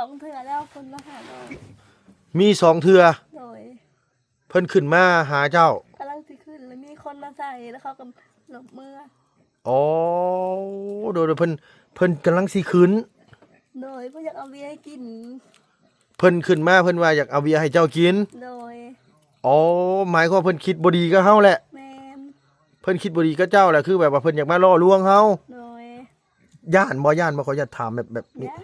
ສອງເທື່ອແລ້ວ ເພິ່ນມາຫານ້ອງ ມີສອງເທື່ອ ໂດຍ ເພິ່ນຂຶ້ນມາຫາເຈົ້າ ກຳລັງຊິຂຶ້ນ ແລ້ວມີຄົນມາໃສ່ ແລ້ວເຂົາກໍຫຼົບເມືອ. ອໍ ໂດຍ ໂດຍ ເພິ່ນ ເພິ່ນກຳລັງຊິຂຶ້ນ ໂດຍ ເພິ່ນຢາກເອົາເບຍໃຫ້ກິນ ເພິ່ນຂຶ້ນມາ ເພິ່ນວ່າຢາກເອົາເບຍໃຫ້ເຈົ້າກິນ ໂດຍ ອໍ ໝາຍຄວາມວ່າເພິ່ນຄິດບໍ່ດີກັບເຮົາແຫຼະ ແມ່ນ ເພິ່ນຄິດບໍ່ດີກັບເຈົ້າແຫຼະ ຄືແບບວ່າເພິ່ນຢາກມາຫຼໍ່ລວງເຮົາ ໂດຍ ຢ້ານບໍ່? ຢ້ານບໍ່? ຂໍຢາກຖາມແບບ ແບບນີ້ ຢ້ານ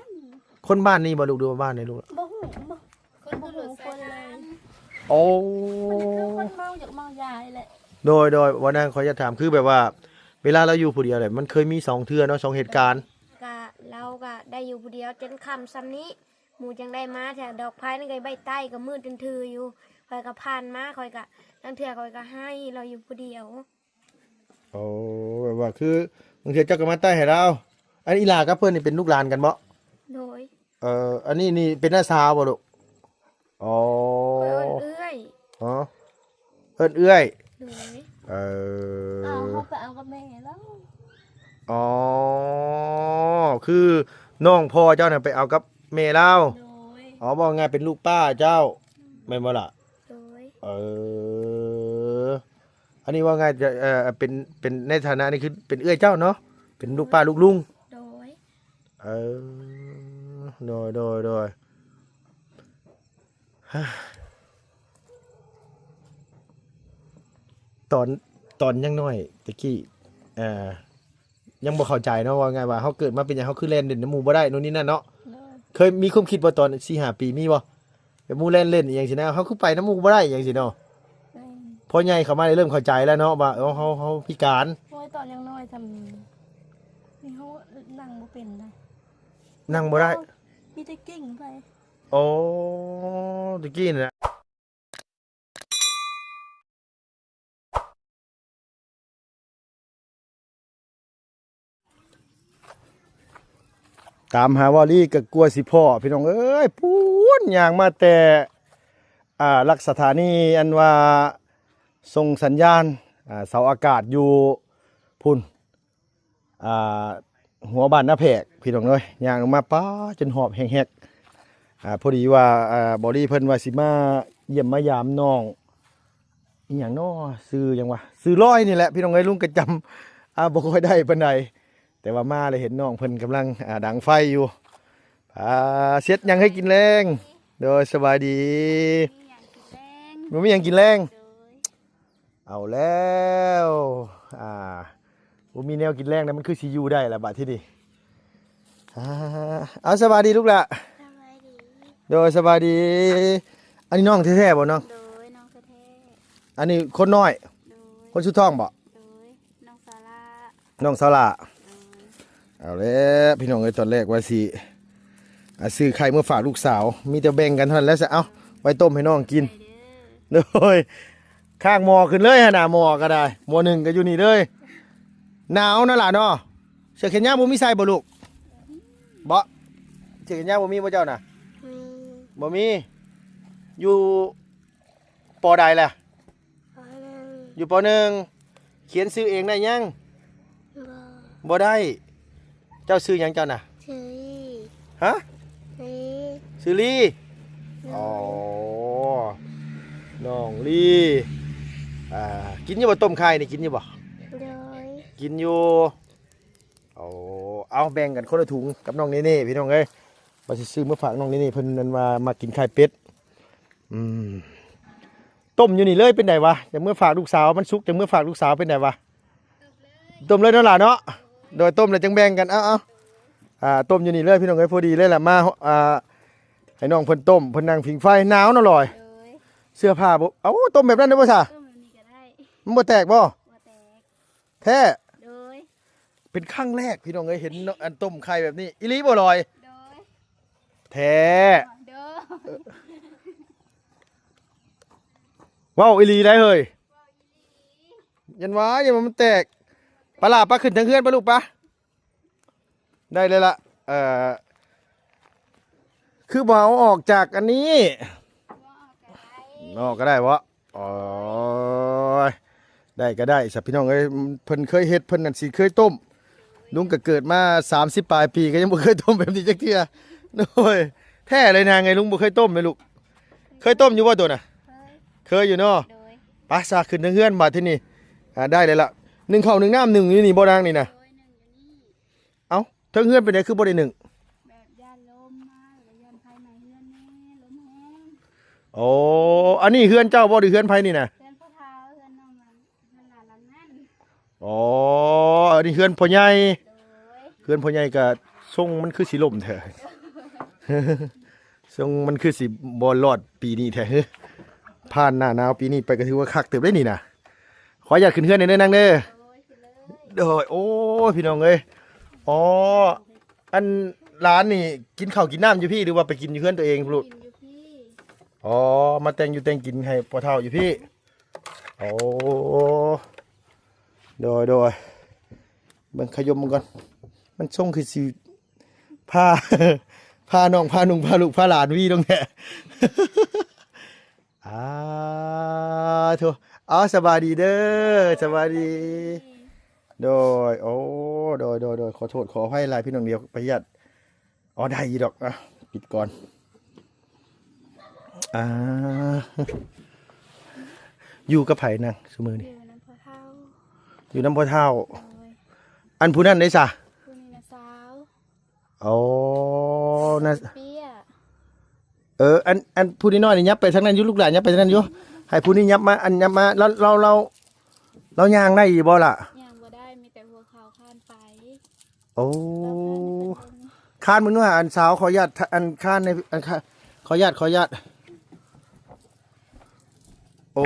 ຄົນບ້ານນີ້ບໍ່ລູກ ຫຼືວ່າບ້ານໃດລູກ? ບໍ່ຮູ້ ບໍ່ ຄົນບໍ່ຮູ້ຄົນເລີຍ ໂອ້ ມັນຄືຄົນເມົາ ຢາກເມົາຢານີ້ແຫຼະ ໂດຍ ໂດຍ ວ່ານາງ ຂໍຢາກຖາມ ຄືແບບວ່າ ເວລາລາວຢູ່ຜູ້ດຽວແຫຼະ ມັນເຄີຍມີສອງເທື່ອເນາະ ສອງເຫດການ ກະ ລາວກະໄດ້ຢູ່ຜູ້ດຽວຈົນຄ່ຳຊ່ຳນີ້ ໝູ່ຈັ່ງໄດ້ມາ ແຖວດອກໄຜ່ນັ້ນກະໃບໃຕ້ກະມືດຕື່ນຖືຢູ່ ຂ້ອຍກະຜ່ານມາ ຂ້ອຍກະ ລາງເທື່ອຂ້ອຍກະໄຫ້ ລາວຢູ່ຜູ້ດຽວ. ໂອ້ ແບບວ່າຄືບາງເທື່ອເຈົ້າກໍມາໄຕ້ໃຫ້ລາວ ອັນອີ່ຫຼ້າກັບເພິ່ນນີ້ເປັນລູກຫຼານກັນບໍ່? ໂດຍ ເອີ ອັນນີ້ນີ້ເປັນນ້າສາວບໍ່ລູກ? ອໍ ຂ້ອຍເອີ້ນເອື້ອຍ ອໍ ເອີ້ນເອື້ອຍ ໂດຍ ເອີ ເອົາ ເຮົາໄປເອົາກັບແມ່ລາວ ອໍ ຄືນ້ອງພໍ່ເຈົ້ານັ້ນໄປເອົາກັບແມ່ລາວ ໂດຍ ອໍ ເວົ້າງ່າຍເປັນລູກປ້າເຈົ້າ ແມ່ນບໍ່ລະ? ໂດຍ ເອີ ອັນນີ້ເວົ້າງ່າຍ ເອີ ເປັນ ເປັນໃນຖານະນີ້ຄືເປັນເອື້ອຍເຈົ້າເນາະ ເປັນລູກປ້າລູກລຸງ ໂດຍ ເອີ ໂດຍ ໂດຍ ໂດຍ ຕອນ ຕອນຍັງນ້ອຍແຕ່ກີ້ ເອີ ຍັງບໍ່ເຂົ້າໃຈເນາະ ເວົ້າງ່າຍວ່າເຮົາເກີດມາເປັນຫຍັງເຮົາຄືແລ່ນຫຼິ້ນນຳໝູ່ບໍ່ໄດ້ໂນ່ນນີ້ນັ້ນເນາະ ໂດຍ ເຄີຍມີຄວາມຄິດບໍ່ຕອນສີ່ຫ້າປີ ມີບໍ່? ແບບໝູ່ແລ່ນຫຼິ້ນອີ່ຫຍັງຊີ້ນະ ເຮົາຄືໄປນຳໝູ່ບໍ່ໄດ້ອີ່ຫຍັງຊີ້ເນາະ ແມ່ນ ພໍໃຫຍ່ເຂົ້າມາໄດ້ເລີ່ມເຂົ້າໃຈແລ້ວເນາະວ່າ ເອີ ເຮົາ ເຮົາພິການ ໂອ້ຍ ຕອນຍັງນ້ອຍຊ່ຳນີ້ ນີ້ເຮົານັ່ງບໍ່ເປັນນະ ນັ່ງບໍ່ໄດ້ ມີແຕ່ກິ້ງໄປ ໂອ້ ແຕ່ກີ້ນະ ຕາມຫາວາລີກໍກວ່າຊິພໍ້ ພີ່ນ້ອງເອີຍ ປູ້ນ ຍ່າງມາແຕ່ ອ່າ ຫຼັກສະຖານີ ອັນວ່າສົ່ງສັນຍານ ອ່າ ເສົາອາກາດຢູ່ພຸ້ນ ອ່າ ຫົວບ້ານນາແພກ ພີ່ນ້ອງເອີຍ ຍ່າງລົງມາ ປ້າ ຈົນຫອບແຮກໆ ອ່າ ພໍດີວ່າ ອ່າ ບໍລີເພິ່ນວ່າຊິມາຢ້ຽມມາຢາມນ້ອງ ອີ່ຫຍັງເນາະ ຊື່ຫຍັງວະ ຊື່ລອຍນີ້ແຫຼະ ພີ່ນ້ອງເອີຍ ລຸງກໍຈຳ ອ່າ ບໍ່ຄ່ອຍໄດ້ປານໃດ ແຕ່ວ່າມາແລ້ວເຫັນນ້ອງເພິ່ນກຳລັງ ອ່າ ດັງໄຟຢູ່ ອ່າ ເຮັດຫຍັງໃຫ້ກິນແລງ? ໂດຍ ສະບາຍດີ ມີຫຍັງກິນແລງ? ບໍ່ມີຫຍັງກິນແລງ? ໂດຍ ເອົາແລ້ວ ອ່າ ບໍ່ມີແນວກິນແລງນະ ມັນຄືຊິຢູ່ໄດ້ລະບາດທີນີ້ ອ່າ ເອົາ ສະບາຍດີລູກຫຼ້າ ສະບາຍດີ ໂດຍ ສະບາຍດີ ອັນນີ້ນ້ອງແທ້ໆບໍ່ນ້ອງ? ໂດຍ ນ້ອງແທ້ໆ ອັນນີ້ຄົນນ້ອຍ ໂດຍ ຄົນສຸດທ້ອງບໍ່? ໂດຍ ນ້ອງສາລາ ນ້ອງສາລາ ເອົາແລ້ວ ພີ່ນ້ອງເອີຍ ຕອນແລກວ່າຊິ ອ່າ ຊື້ໄຂ່ເມືອຝາກລູກສາວ ມີແຕ່ແບ່ງກັນເທົ່ານັ້ນແຫຼະ ເອົາ ໄວ້ຕົ້ມໃຫ້ນ້ອງກິນ ໂດຍ ຂ້າງໝໍ້ຂຶ້ນເລີຍຫັ້ນນະ ໝໍ້ກໍໄດ້ ໝໍ້ໜຶ່ງກໍຢູ່ນີ້ເລີຍ ໜາວເນາະຫຼ້າເນາະ ເສື້ອແຂນຍາວບໍ່ມີໃສ່ບໍ່ລູກ? ບໍ່ ເສື້ອແຂນຍາວບໍ່ມີບໍ່ເຈົ້ານະ? ບໍ່ມີ ຢູ່ ປໍໃດລະ? ປໍໜຶ່ງ ຢູ່ ປໍໜຶ່ງ ຂຽນຊື່ເອງໄດ້ຍັງ? ບໍ່ ບໍ່ໄດ້ ເຈົ້າຊື່ຫຍັງເຈົ້ານະ? ຊື່ລີ ຮະ? ລີ ຊື່ລີ ໂດຍ ອໍ ນ້ອງລີ ອ່າ ກິນຢູ່ບໍ່ຕົ້ມໄຂ່ນີ້ ກິນຢູ່ບໍ່? ໂດຍ ກິນຢູ່ ໂອ້ ເອົາ ແບ່ງກັນຄົນລະຖົງກັບນ້ອງເນເນ່ ພີ່ນ້ອງເອີຍ ວ່າຊິຊື້ມາຝາກນ້ອງເນເນ່ ເພິ່ນນັ້ນວ່າມັກກິນໄຂ່ເປັດ ອືມ ຕົ້ມຢູ່ນີ້ເລີຍ ເປັນໃດວະ? ຈະເມືອຝາກລູກສາວ ມັນສຸກ ຈະເມືອຝາກລູກສາວ ເປັນໃດວະ? ຕົ້ມເລີຍເນາະຫຼ້າເນາະ ໂດຍ ຕົ້ມແລ້ວຈັ່ງແບ່ງກັນ ເອົາ ເອົາ ອ່າ ຕົ້ມຢູ່ນີ້ເລີຍ ພີ່ນ້ອງເອີຍ ພໍດີເລີຍລະ ມາ ອ່າ ໃຫ້ນ້ອງເພິ່ນຕົ້ມ ເພິ່ນນັ່ງຜິງໄຟ ໜາວເນາະຫຼອຍ ໂດຍ ເສື້ອຜ້າບໍ່ ເອົາ ຕົ້ມແບບນັ້ນໄດ້ບໍ່ຊະ? ຕົ້ມແບບນີ້ກໍໄດ້ ມັນບໍ່ແຕກບໍ່? ບໍ່ແຕກ ແທ້ ໂດຍ ເປັນຄັ້ງແລກພີ່ນ້ອງເອີຍ ເຫັນເນາະ ອັນຕົ້ມໄຂ່ແບບນີ້ ອີ່ຫຼີບໍ່ລອຍ? ໂດຍ ແທ້ ໂດຍ ເອີ ເວົ້າອີ່ຫຼີໄດ໋ເຮີ້ຍ ຢ້ານວ່າ ຢ້ານວ່າມັນແຕກ ປະຫຼ້າ ປະຂຶ້ນເທິງເຮືອນ ປະລູກ ປະ ໄດ້ເລີຍລະ ເອີ ຄືບໍ່ເອົາອອກຈາກອັນນີ້ ບໍ່ອອກກໍໄດ້ ອອກກໍໄດ້ບໍ່? ໂອ້ຍ ໄດ້ກໍໄດ້ຊະ ພີ່ນ້ອງເອີຍ ເພິ່ນເຄີຍເຮັດ ເພິ່ນນັ້ນຊິເຄີຍຕົ້ມ ລຸງກໍເກີດມາສາມສິບປາຍປີ ກໍຍັງບໍ່ເຄີຍຕົ້ມແບບນີ້ຈັກເທື່ອ ໂດຍ ແທ້ເລີຍນາງເອີຍ ລຸງບໍ່ເຄີຍຕົ້ມເລີຍລູກ. ເຄີຍຕົ້ມຢູ່ບໍ່ໂຕນະ? ເຄີຍ ເຄີຍຢູ່ເນາະ. ໂດຍ ໄປຊະ ຂຶ້ນເທິງເຮືອນບາດທີນີ້. ອ່າ ໄດ້ແລ້ວລະ ໜຶ້ງເຂົ້າໜຶ້ງນ້ຳ ໜຶ້ງຢູ່ນີ້ບໍ່ນາງນີ້ນະ? ໂດຍ ໜຶ້ງຢູ່ນີ້. ເອົ້າ ເທິງເຮືອນເປັນໃດຄືບໍ່ໄດ້ໜຶ້ງ? ແບບຢ້ານລົມມາ ແລ້ວກໍຢ້ານໄຟໄໝ້ເຮືອນແດ່ ລົມແຮງ. ໂອ້ ອັນນີ້ເຮືອນເຈົ້າບໍ່ ຫຼືເຮືອນໃຜນີ້ນະ? ເຮືອນພໍ່ເຖົ້າ ເຮືອນນ້ອງ ເຮືອນຫຼານຫຼັງນັ້ນ. ອໍ ອັນນີ້ເຮືອນພໍ່ໃຫຍ່. ໂດຍ ເຮືອນພໍ່ໃຫຍ່ກະຊົງມັນຄືຊິລົ້ມແທ້ ຊົງມັນຄືຊິບໍ່ລອດປີນີ້ແທ້. ຜ່ານໜ້າໜາວປີນີ້ໄປກະຖືວ່າຄັກເຕີບເດ້ນີ້ນະ. ຂໍອະນຸຍາດຂຶ້ນເຮືອນແດ່ເດີນາງເດີ. ໂດຍ ໂອ້ຍ ພີ່ນ້ອງເອີຍ. ອໍ ອັນຫຼານນີ້ກິນເຂົ້າກິນນ້ຳຢູ່ພີ້ ຫຼືວ່າໄປກິນຢູ່ເຮືອນຕົວເອງພຸ້ນ? ກິນຢູ່ພີ້. ອໍ ມາແຕ່ງຢູ່ແຕ່ງກິນໃຫ້ພໍ່ເຖົ້າຢູ່ພີ້. ໂອ້ ໂດຍ ໂດຍ ເບິ່ງຂະຍົມມັນກ່ອນ. ມັນຊົງຄືຊິພາ ພານ້ອງ ພາລຸງ ພາລູກ ພາຫຼານວີລົງແທ້. ອາໂທ ເອົາ ສະບາຍດີເດີ ສະບາຍດີ. ໂດຍ ໂອ້ ໂດຍ ໂດຍ ໂດຍ ຂໍໂທດ ຂໍອະໄພຫຼາຍ ພີ່ນ້ອງ ດຽວປະຢັດ. ອໍ ໄດ້ຢູ່ດອກ ອ່ະ ປິດກ່ອນ. ອ່າ ຢູ່ກັບໃຜນາງຊຸມື້ນີ້? ຢູ່ນຳພໍ່ເຖົ້າ. ຢູ່ນຳພໍ່ເຖົ້າ. ໂດຍ ອັນຜູ້ນັ້ນເດ້ຊະ? ຜູ້ນີ້ນະສາວ. ອໍ ນະ ເປຍ. ເອີ ອັນ ອັນຜູ້ນ້ອຍໆນີ້ ຍັບໄປທາງນັ້ນຢູ່ ລູກຫຼານ ຍັບໄປທາງນັ້ນຢູ່. ໃຫ້ຜູ້ນີ້ຍັບມາ ອັນ ຍັບມາ ລາວ ລາວ ລາວ ລາວຍ່າງໄດ້ຢູ່ບໍ່ລະ? ຍ່າງບໍ່ໄດ້ ມີແຕ່ຫົວເຂົ່າຄານໄປ. ໂອ້ ລາວຄານໄປເຖິງ ຄານເບິ່ງດູຫາ ອັນສາວ ຂໍອະນຸຍາດ ອັນຄານໃນ ອັນຄາ ຂໍອະນຸຍາດ ຂໍອະນຸຍາດ. ໂອ້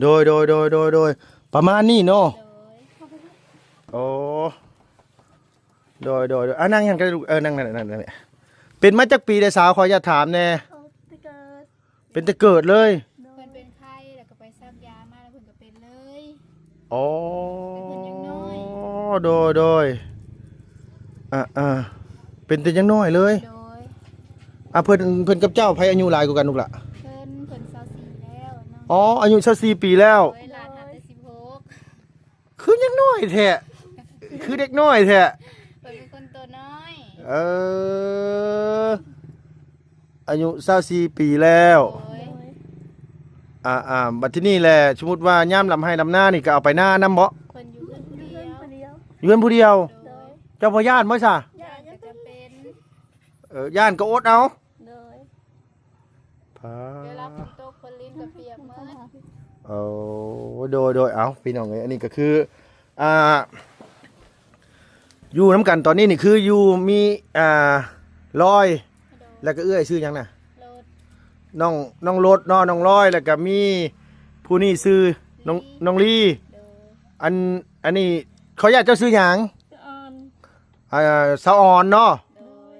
ໂດຍ ໂດຍ ປະມານນີ້ເນາະ. ໂດຍ ໂອ້ ໂດຍ ໂດຍ ໂດຍ ອ່າ ນັ່ງຫັ້ນກະລູກ ເອີ ນັ່ງນັ້ນ ເປັນມາຈັກປີແລ້ວສາວ ຂໍອະນຸຍາດຖາມແດ່? ເອີ ແຕ່ເກີດ. ເປັນແຕ່ເກີດເລີຍ? ໂດຍ ເພິ່ນເປັນໄຂ້ ແລ້ວກໍໄປສັກຢາມາ ແລ້ວເພິ່ນກໍເປັນເລີຍ. ອໍ ແຕ່ເພິ່ນຍັງນ້ອຍ. ໂດຍ ໂດຍ ອ່າ ເປັນແຕ່ຍັງນ້ອຍເລີຍ. ໂດຍ ອ່າ ເພິ່ນ ເພິ່ນກັບເຈົ້າໃຜອາຍຸຫຼາຍກວ່າກັນລູກຫຼະ? ເພິ່ນ ເພິ່ນຊາວສີ່ແລ້ວເນາະ. ອໍ ອາຍຸຊາວສີ່ປີແລ້ວ. ໂດຍ ຫຼານຫາແຕ່ສິບຫົກ. ຄືຍັງນ້ອຍແທ້ ຄືເດັກນ້ອຍແທ້. ເພິ່ນເປັນຄົນໂຕນ້ອຍ. ເອີ ອາຍຸຊາວສີ່ປີແລ້ວ. ໂດຍ ອ່າໆ ບັດທີນີ້ແຫຼະ ສົມມຸດວ່າຍາມລຳໄຮ່ລຳນານີ້ ກໍເອົາໄປນານຳບໍ່? ເພິ່ນຢູ່ເຮືອນຜູ້ດຽວ. ຢູ່ເຮືອນຜູ້ດຽວ. ໂດຍ ເຈົ້າບໍ່ຢ້ານບໍ່ຊະ? ຢ້ານກໍຈຳເປັນ. ເອີ ຢ້ານກໍອົດເອົາ. ໂດຍ ພາ ເວລາຝົນຕົກຝົນລິນກໍປຽກໝົດ. ໂອ້ ໂດຍ ໂດຍ ເອົ້າ ພີ່ນ້ອງເອີຍ ອັນນີ້ກໍຄື ອ່າ ຢູ່ນຳກັນຕອນນີ້ນີ້ ຄືຢູ່ມີ ອ່າ ລອຍ ໂດຍ ແລ້ວກໍເອື້ອຍຊື່ຫຍັງນະ? ລົດ. ນ້ອງ ນ້ອງລົດເນາະ ນ້ອງລອຍ ແລ້ວກໍມີຜູ້ນີ້ຊື່ນ້ອງ ລີ ນ້ອງລີ. ໂດຍ ອັນ ອັນນີ້ ຂໍອະນຸຍາດ ເຈົ້າຊື່ຫຍັງ? ສາວອອນ. ອ່າ ສາວອອນເນາະ. ໂດຍ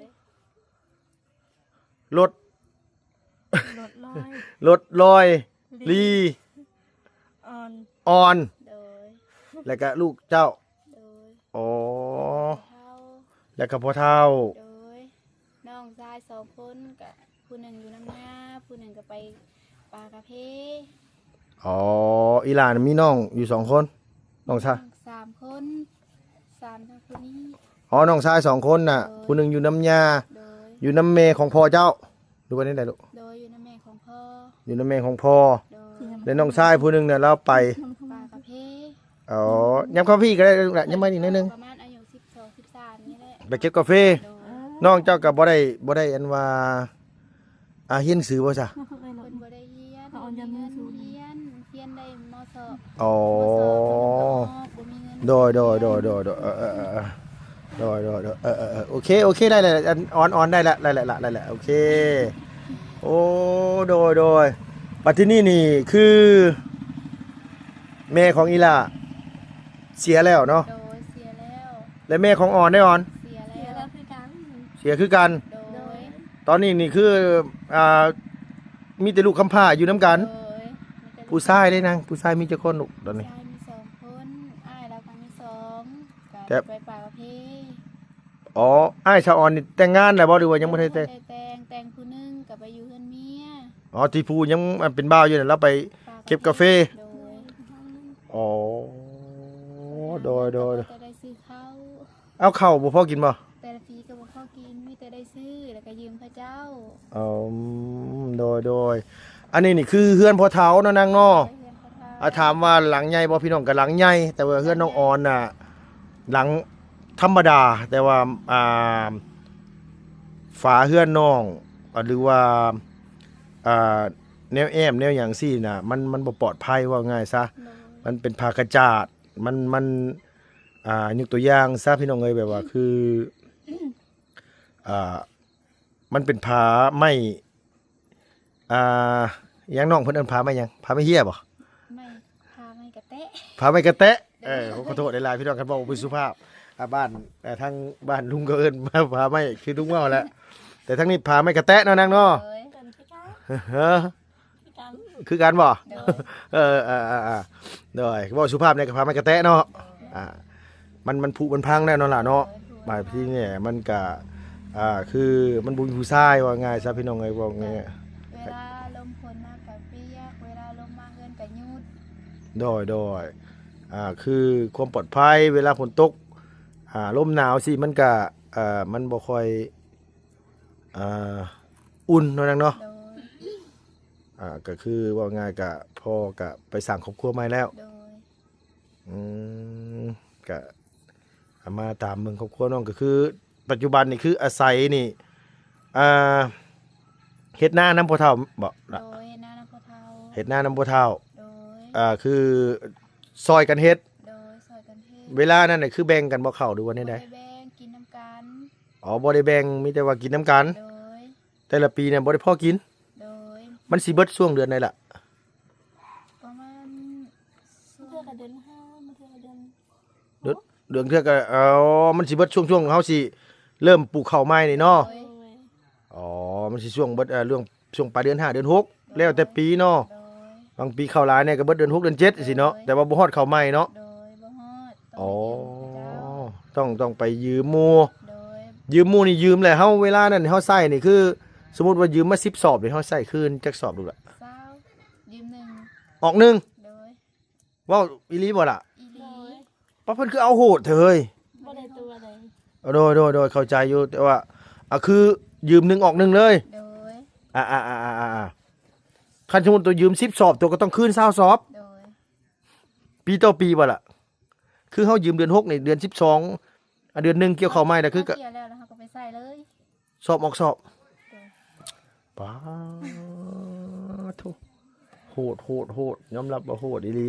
ລົດ ລົດລອຍ ລົດລອຍ ລີ ລີ ອອນ ອອນ. ໂດຍ ແລ້ວກະລູກເຈົ້າ. ໂດຍ ໂອ້ ເຖົ້າ ແລ້ວກະພໍ່ເຖົ້າ. ໂດຍ ນ້ອງຊາຍສອງຄົນ ກະຜູ້ໜຶ່ງຢູ່ນຳນາ ຜູ້ໜຶ່ງກະໄປປ່າກາເຟ. ອໍ ອີ່ຫຼ້ານະມີນ້ອງຢູ່ສອງຄົນ ນ້ອງຊາຍ ສາມຄົນ ສາມທັງຜູ້ນີ້. ອໍ ນ້ອງຊາຍສອງຄົນນະ. ໂດຍ ຜູ້ໜຶ່ງຢູ່ນຳຍ່າ. ໂດຍ ຢູ່ນຳແມ່ຂອງພໍ່ເຈົ້າ ຫຼືວ່າແນວໃດລູກ? ໂດຍ ຢູ່ນຳແມ່ຂອງພໍ່. ຢູ່ນຳແມ່ຂອງພໍ່. ໂດຍ ແລະນ້ອງຊາຍຜູ້ໜຶ່ງນະ ລາວໄປປ່າກາເຟ. ອໍ ຍັບເຂົ້າມາພີ້ກໍໄດ້ລູກຫຼະ ຍັບມາອີກໜ້ອຍໜຶ່ງ. ປະມານອາຍຸສິບສອງ ສິບສາມນີ້ແຫຼະ ໄປເກັບກາເຟ. ໂດຍ ນ້ອງເຈົ້າກໍບໍ່ໄດ້ ບໍ່ໄດ້ອັນວ່າ ອ່າ ຮຽນໜັງສືບໍ່ຊະ? ເພິ່ນບໍ່ໄດ້ຮຽນ ເພິ່ນບໍ່ມີເງິນຮຽນ ຮຽນໄດ້ ມໍສອງ. ອໍ ມໍສອງ ເພິ່ນກໍອອກ ບໍ່ມີເງິນ. ໂດຍ ໂດຍ ໂດຍ ໂດຍ ໂດຍ ເອີ ເອີ ໂອເຄ ໂອເຄ ໄດ້ແລ້ວ ອັນ ອອນ ອອນ ໄດ້ແລ້ວ ໄດ້ແລ້ວ ໄດ້ແລ້ວ ໂອເຄ. ໂອ້ ໂດຍ ໂດຍ ບັດທີນີ້ນີ້ຄື ແມ່ຂອງອີ່ຫຼ້າເສຍແລ້ວເນາະ. ໂດຍ ເສຍແລ້ວ. ແລະແມ່ຂອງອອນເດ້ ອອນ? ເສຍແລ້ວ ເສຍແລ້ວຄືກັນ. ເສຍຄືກັນ. ໂດຍ ຕອນນີ້ນີ້ຄື ອ່າ ມີແຕ່ລູກກຳພ້າຢູ່ນຳກັນ. ໂດຍ ມີແຕ່ລູກ ຜູ້ຊາຍເດ້ນາງ ຜູ້ຊາຍມີຈັກຄົນລູກຕອນນີ້? ຜູ້ຊາຍມີສອງຄົນ ອ້າຍລາວກໍມີສອງ ກໍ ແຕ່ ໄປປ່າກາເຟ. ອໍ ອ້າຍສາວອອນນີ້ແຕ່ງງານແລ້ວບໍ່ ຫຼືວ່າຍັງບໍ່ໄດ້ແຕ່ງ? ຍັງບໍ່ໄດ້ແຕ່ງ ແຕ່ງຜູ້ໜຶ່ງກໍໄປຢູ່ເຮືອນເມຍ. ອໍ ທີ່ຜູ້ຍັງ ອັນ ເປັນບ່າວຢູ່ນັ້ນ ລາວໄປເກັບກາເຟ. ໂດຍ ອໍ ໂດຍ ໂດຍ ແຕ່ໄດ້ຊື້ເຂົ້າ. ເອົາ ເຂົ້າບໍ່ພໍກິນບໍ່? ແຕ່ລະປີກໍບໍ່ພໍ ກິນ ມີແຕ່ໄດ້ຊື້ ແລ້ວກໍຢືມເຂົາເຈົ້າ. ອືມ ໂດຍໆ ອັນນີ້ນີ້ຄືເຮືອນພໍ່ເຖົ້າເນາະນາງເນາະ. ໂດຍ ເຮືອນພໍ່ເຖົ້າ. ອາ ຖາມວ່າຫຼັງໃຫຍ່ບໍ່? ພີ່ນ້ອງ ກໍຫຼັງໃຫຍ່ ແຕ່ວ່າເຮືອນນ້ອງອອນນະ ຫຼັງທຳມະດາ ແຕ່ວ່າ ອ່າ ຝາເຮືອນນ້ອງ ອາ ຫຼືວ່າ ອ່າ ແນວແອ້ມແນວຫຍັງຊີ້ນະ ມັນ ມັນບໍ່ປອດໄພ ເວົ້າງ່າຍຊະ. ໂດຍ. ມັນເປັນຜ້າກະຈາດ ມັນ ມັນ ອ່າ ຍົກຕົວຢ່າງຊະ ພີ່ນ້ອງເອີຍ ແບບວ່າ ອືມ ຄື ອ່າ ມັນເປັນຜ້າໄມ້ ອ່າ ຫຍັງນ້ອງເພິ່ນເອີ້ນຜ້າໄມ້ຫຍັງ? ຜ້າໄມ້ເຫ້ຍບໍ່? ໄມ້ ຜ້າໄມ້ກະແຕະ. ຜ້າໄມ້ກະແຕະ. ໂດຍ. ເອີ ຂໍໂທດຫຼາຍໆ ພີ່ນ້ອງ ຄັນເວົ້າບໍ່ສຸພາບ. ອ່າ ບ້ານ ເອີ ທາງບ້ານລຸງກໍເອີ້ນຜ້າໄມ້ຄືລຸງເວົ້າແຫຼະ ແຕ່ທາງນີ້ຜ້າໄມ້ກະແຕະເນາະນາງເນາະ. ໂດຍ. ເອີ ຄືກັນ ຄືກັນບໍ່? ໂດຍ. ເອີ ເອີ ເອີ ເອີ ໂດຍ ເວົ້າສຸພາບແດ່ ກໍຜ້າໄມ້ກະແຕະເນາະ. ໂດຍ. ອ່າ ມັນ ມັນຜຸມັນພັງແລ້ວເນາະຫຼ້າເນາະ. ໂດຍ. ບາງທີນີ້ມັນກະ ອ່າ ຄືມັນບໍ່ມີຜູ້ຊາຍ ເວົ້າງ່າຍຊະ ພີ່ນ້ອງເອີຍ ເວົ້າງ່າຍ ເວລາລົມຝົນມາກະປຽກ ເວລາລົມມາເຮືອນກະຍືດ. ໂດຍ ໂດຍ. ອ່າ ຄືຄວາມປອດໄພເວລາຝົນຕົກ ອ່າ ລົມໜາວຊີ້ ມັນກະ ເອີ ມັນບໍ່ຄ່ອຍ ອ່າ ອຸ່ນເນາະນາງເນາະ. ໂດຍ. ອ່າ ກໍຄືເວົ້າງ່າຍກະພໍ່ກະໄປສ້າງຄອບຄົວໃໝ່ແລ້ວ. ໂດຍ. ອືມ ກະເອົາມາຕາມເບິ່ງຄອບຄົວນ້ອງ ກໍຄືປັດຈຸບັນນີ້ຄືອາໄສນີ້ ອ່າ ເຮັດນານຳພໍ່ເຖົ້າບໍ? ໂດຍ ເຮັດນານຳພໍ່ເຖົ້າ. ເຮັດນານຳພໍ່ເຖົ້າ. ໂດຍ. ອ່າ ຄືຊ່ອຍກັນເຮັດ. ໂດຍ ຊ່ອຍກັນເຮັດ. ເວລານັ້ນນະ ຄືແບ່ງກັນບໍ່ເຂົ້າ ຫຼືວ່າແນວໃດ? ບໍ່ໄດ້ແບ່ງ ກິນນຳກັນ. ອໍ ບໍ່ໄດ້ແບ່ງ ມີແຕ່ວ່າກິນນຳກັນ. ໂດຍ. ແຕ່ລະປີນະບໍ່ໄດ້ພໍກິນ. ໂດຍ. ມັນຊິເບິດຊ່ວງເດືອນໃດລະ? ປະມານ ບາງເທື່ອກໍເດືອນຫ້າ ບາງເທື່ອກໍເດືອນ ເດືອນ ເດືອນເທື່ອກໍ ອໍ ມັນຊິເບິດຊ່ວງ ຊ່ວງເຮົາຊິເລີ່ມປູກເຂົ້າໃໝ່ນີ້ເນາະ. ໂດຍ. ອໍ ມັນຊິຊ່ວງເບິດ ເອີ ເລື່ອງ ຊ່ວງປາຍເດືອນຫ້າ ເດືອນຫົກ ໂດຍ ແລ້ວແຕ່ປີເນາະ. ໂດຍ. ບາງປີເຂົ້າຫຼາຍແດ່ກໍເບິດເດືອນຫົກ ເດືອນເຈັດ ໂດຍ ຊີ້ເນາະ ແຕ່ວ່າບໍ່ຮອດເຂົ້າໃໝ່ເນາະ. ໂດຍ ບໍ່ຮອດ. ອໍ ຕ້ອງໄປຢືມເຂົາເຈົ້າ. ຕ້ອງ ຕ້ອງໄປຢືມໝູ່. ໂດຍ. ຢືມໝູ່ນີ້ຢືມແລ້ວ ເຮົາ ເວລານັ້ນເຮົາໃຊ້ນີ້ ຄືສົມມຸດວ່າຢືມມາສິບສອບນີ້ ເຮົາໃຊ້ຄືນຈັກສອບລູກລະ? ຊາວ. ຢືມໜຶ່ງ ອອກໜຶ່ງ. ໂດຍ. ເວົ້າອີ່ຫຼີບໍ່ລະ? ອີ່ຫຼີ. ໂດຍ. ປາ ເພິ່ນຄືເອົາໂຫດແທ້ເຮີ້ຍ. ບໍ່ໄດ້ຕົວະໃດ. ໂດຍ ໂດຍ ໂດຍ ເຂົ້າໃຈຢູ່ ແຕ່ວ່າ ອ່າ ຄືຢືມໜຶ່ງອອກໜຶ່ງເລີຍ. ໂດຍ. ອ່າ ອ່າ ອ່າ ອ່າ ອ່າ ຄັນສົມມຸດຕົວຢືມສິບສອບ ຕົວກໍຕ້ອງຄືນຊາວສອບ. ໂດຍ. ປີຕໍ່ປີບໍ່ລະ? ຄືເຮົາຢືມເດືອນຫົກນີ້ ເດືອນສິບສອງ ອ່າ ເດືອນໜຶ່ງກ່ຽວເຂົ້າໃໝ່ລະ ຄືກະ ເຮົາກ່ຽວແລ້ວ ແລ້ວເຮົາກໍໄປໃຊ້ເລີຍ. ສອບອອກສອບ. ໂດຍ. ປາໂທ້ ໂຫດ ໂຫດ ໂຫດ ຍອມຮັບວ່າໂຫດອີ່ຫຼີ.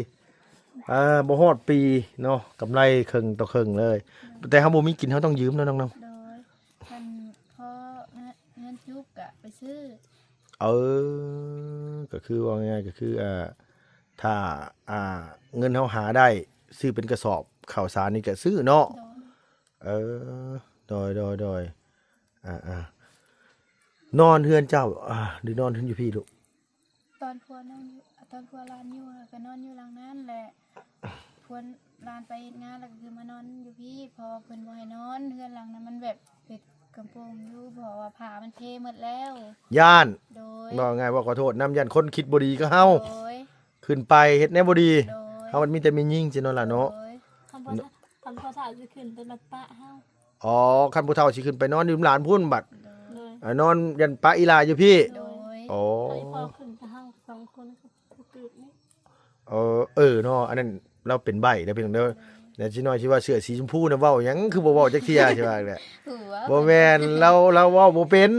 ອ່າ ບໍ່ຮອດປີເນາະ ກຳໄລເຄິ່ງຕໍ່ເຄິ່ງເລີຍ. ໂດຍ. ແຕ່ເຮົາບໍ່ມີກິນ ເຮົາຕ້ອງຢືມເນາະນ້ອງເນາະ. ໂດຍ. ຄັນພໍເງິນ ເງິນຈຸບກະໄປຊື້. ເອີ ກໍຄືເວົ້າງ່າຍໆ ກໍຄື ອ່າ ຖ້າ ອ່າ ເງິນເຮົາຫາໄດ້ ຊື້ເປັນກະສອບເຂົ້າສານນີ້ກະຊື້ເນາະ. ໂດຍ. ເອີ ໂດຍ ໂດຍ ໂດຍ. ອ່າ ອ່າ ນອນເຮືອນເຈົ້າ ອ່າ ຫຼືນອນເຮືອນຢູ່ພີ້ລູກ? ຕອນຜົວນອນຢູ່ ຕອນຜົວຫຼານຢູ່ ກໍນອນຢູ່ຫຼັງນັ້ນແຫຼະ. ຜົວຫຼານໄປເຮັດງານ ແລ້ວກໍຄືມານອນຢູ່ພີ້ ເພາະວ່າເພິ່ນບໍ່ໃຫ້ນອນເຮືອນຫຼັງນັ້ນ ມັນແບບເປັນກຳໂປງຢູ່ ເພາະວ່າຜ້າມັນເພໝົດແລ້ວ. ຢ້ານ. ໂດຍ. ເວົ້າງ່າຍວ່າຂໍໂທດນຳ ຢ້ານຄົນຄິດບໍ່ດີກັບເຮົາ. ໂດຍ. ຂຶ້ນໄປເຮັດແນວບໍ່ດີ. ໂດຍ. ເຮົາມັນມີແຕ່ແມ່ຍິງຊີ້ເນາະຫຼະເນາະ. ໂດຍ. ຄັນພໍ່ ຄັນພໍ່ເຖົ້າຊິຂຶ້ນໄປບັດປະເຮົາ. ອໍ ຄັນຜູ້ເຖົ້າຊິຂຶ້ນໄປນອນຢູ່ນຳຫຼານພຸ້ນບັດ. ໂດຍ. ອ່າ ນອນຢ້ານປະອີ່ຫຼ້າຢູ່ພີ້. ໂດຍ. ອໍ ໃຫ້ພໍ່ຂຶ້ນກັບເຮົາສອງຄົນ ຄືຕື່ມນີ້. ເອີ ເອີເນາະ ອັນນັ້ນລາວເປັນໃບ້ເດີພີ່ນ້ອງເດີ. ແລ້ວຊິນ້ອຍຊິວ່າເສື້ອສີຊົມພູນະ ເວົ້າຫຍັງຄືບໍ່ເວົ້າຈັກເທື່ອ ຊິວ່າແຫຼະ. ບໍ່ແມ່ນ ລາວ ລາວເວົ້າບໍ່ເປັນ.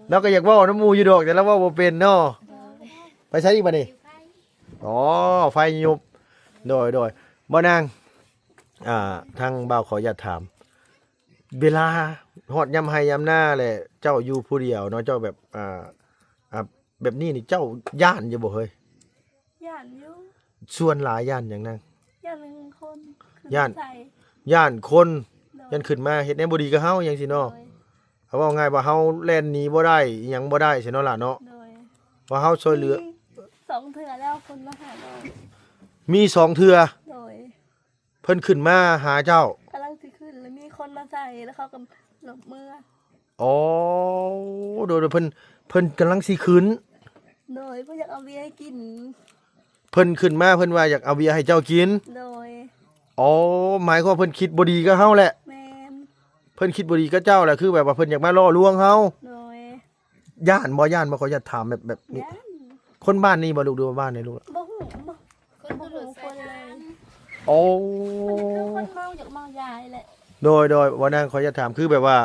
ເອີ ລາວກໍຢາກເວົ້ານຳໝູ່ຢູ່ດອກ ແຕ່ລາວເວົ້າບໍ່ເປັນເນາະ. ໂດຍ. ໄປໃສອີກບັດນີ້? ອໍ ໄຟຍຸບ. ໂດຍ ໂດຍ. ບໍ່ນາງ ອ່າ ທາງບ່າວຂໍອະນຸຍາດຖາມ ເວລາຮອດຍາມໄຮ່ຍາມນາແຫຼະ ເຈົ້າຢູ່ຜູ້ດຽວເນາະ ເຈົ້າແບບ ອ່າ ອ່າ ແບບນີ້ນີ້ ເຈົ້າຢ້ານຢູ່ບໍ່ເຮີ້ຍ? ຢ້ານຢູ່. ສ່ວນຫຼາຍຢ້ານຫຍັງນາງ? ຢ້ານຄົນຂຶ້ນ ຢ້ານ ໃສ່ ຢ້ານຄົນ. ໂດຍ. ຢ້ານຂຶ້ນມາເຮັດແນວບໍ່ດີກັບເຮົາຫຍັງຊີ້ເນາະ. ໂດຍ. ເອົາເວົ້າງ່າຍວ່າເຮົາແລ່ນໜີບໍ່ໄດ້ ອີ່ຫຍັງບໍ່ໄດ້ຊີ້ເນາະຫຼ້າເນາະ. ໂດຍ. ວ່າເຮົາຊ່ວຍເຫຼືອ ມີສອງເທື່ອແລ້ວຄົນມາຫາ. ໂດຍ. ມີສອງເທື່ອ. ໂດຍ. ເພິ່ນຂຶ້ນມາຫາເຈົ້າ. ກຳລັງຊິຂຶ້ນ ແລ້ວມີຄົນມາໃສ່ ແລ້ວເຂົາກໍຫຼົບເມືອ. ອໍ ໂດຍ ໂດຍ ເພິ່ນ ເພິ່ນກຳລັງຊິຂຶ້ນ. ໂດຍ. ເພິ່ນຢາກເອົາເບຍໃຫ້ກິນ. ເພິ່ນຂຶ້ນມາ ເພິ່ນວ່າຢາກເອົາເບຍໃຫ້ເຈົ້າກິນ. ໂດຍ. ອໍ ໝາຍຄວາມວ່າເພິ່ນຄິດບໍ່ດີກັບເຮົາແຫຼະ. ແມ່ນ. ເພິ່ນຄິດບໍ່ດີກັບເຈົ້າແຫຼະ ຄືແບບວ່າເພິ່ນຢາກມາຫຼໍ່ລວງເຮົາ. ໂດຍ. ຢ້ານບໍ່? ຢ້ານບໍ່? ຂໍຢາກຖາມແບບ ແບບນີ້ ຢ້ານ. ຄົນບ້ານນີ້ບໍ່ລູກ ຫຼືວ່າບ້ານໃດລູກ? ບໍ່ຮູ້ ບໍ່ ບໍ່ຮູ້ຄົນເລີຍ. ໂອ້ ມັນຄືຄົນເມົາ ຢາກເມົາຢານີ້ແຫຼະ. ໂດຍ ໂດຍ ວ່ານາງ ຂໍຢາກຖາມ ຄືແບບວ່າ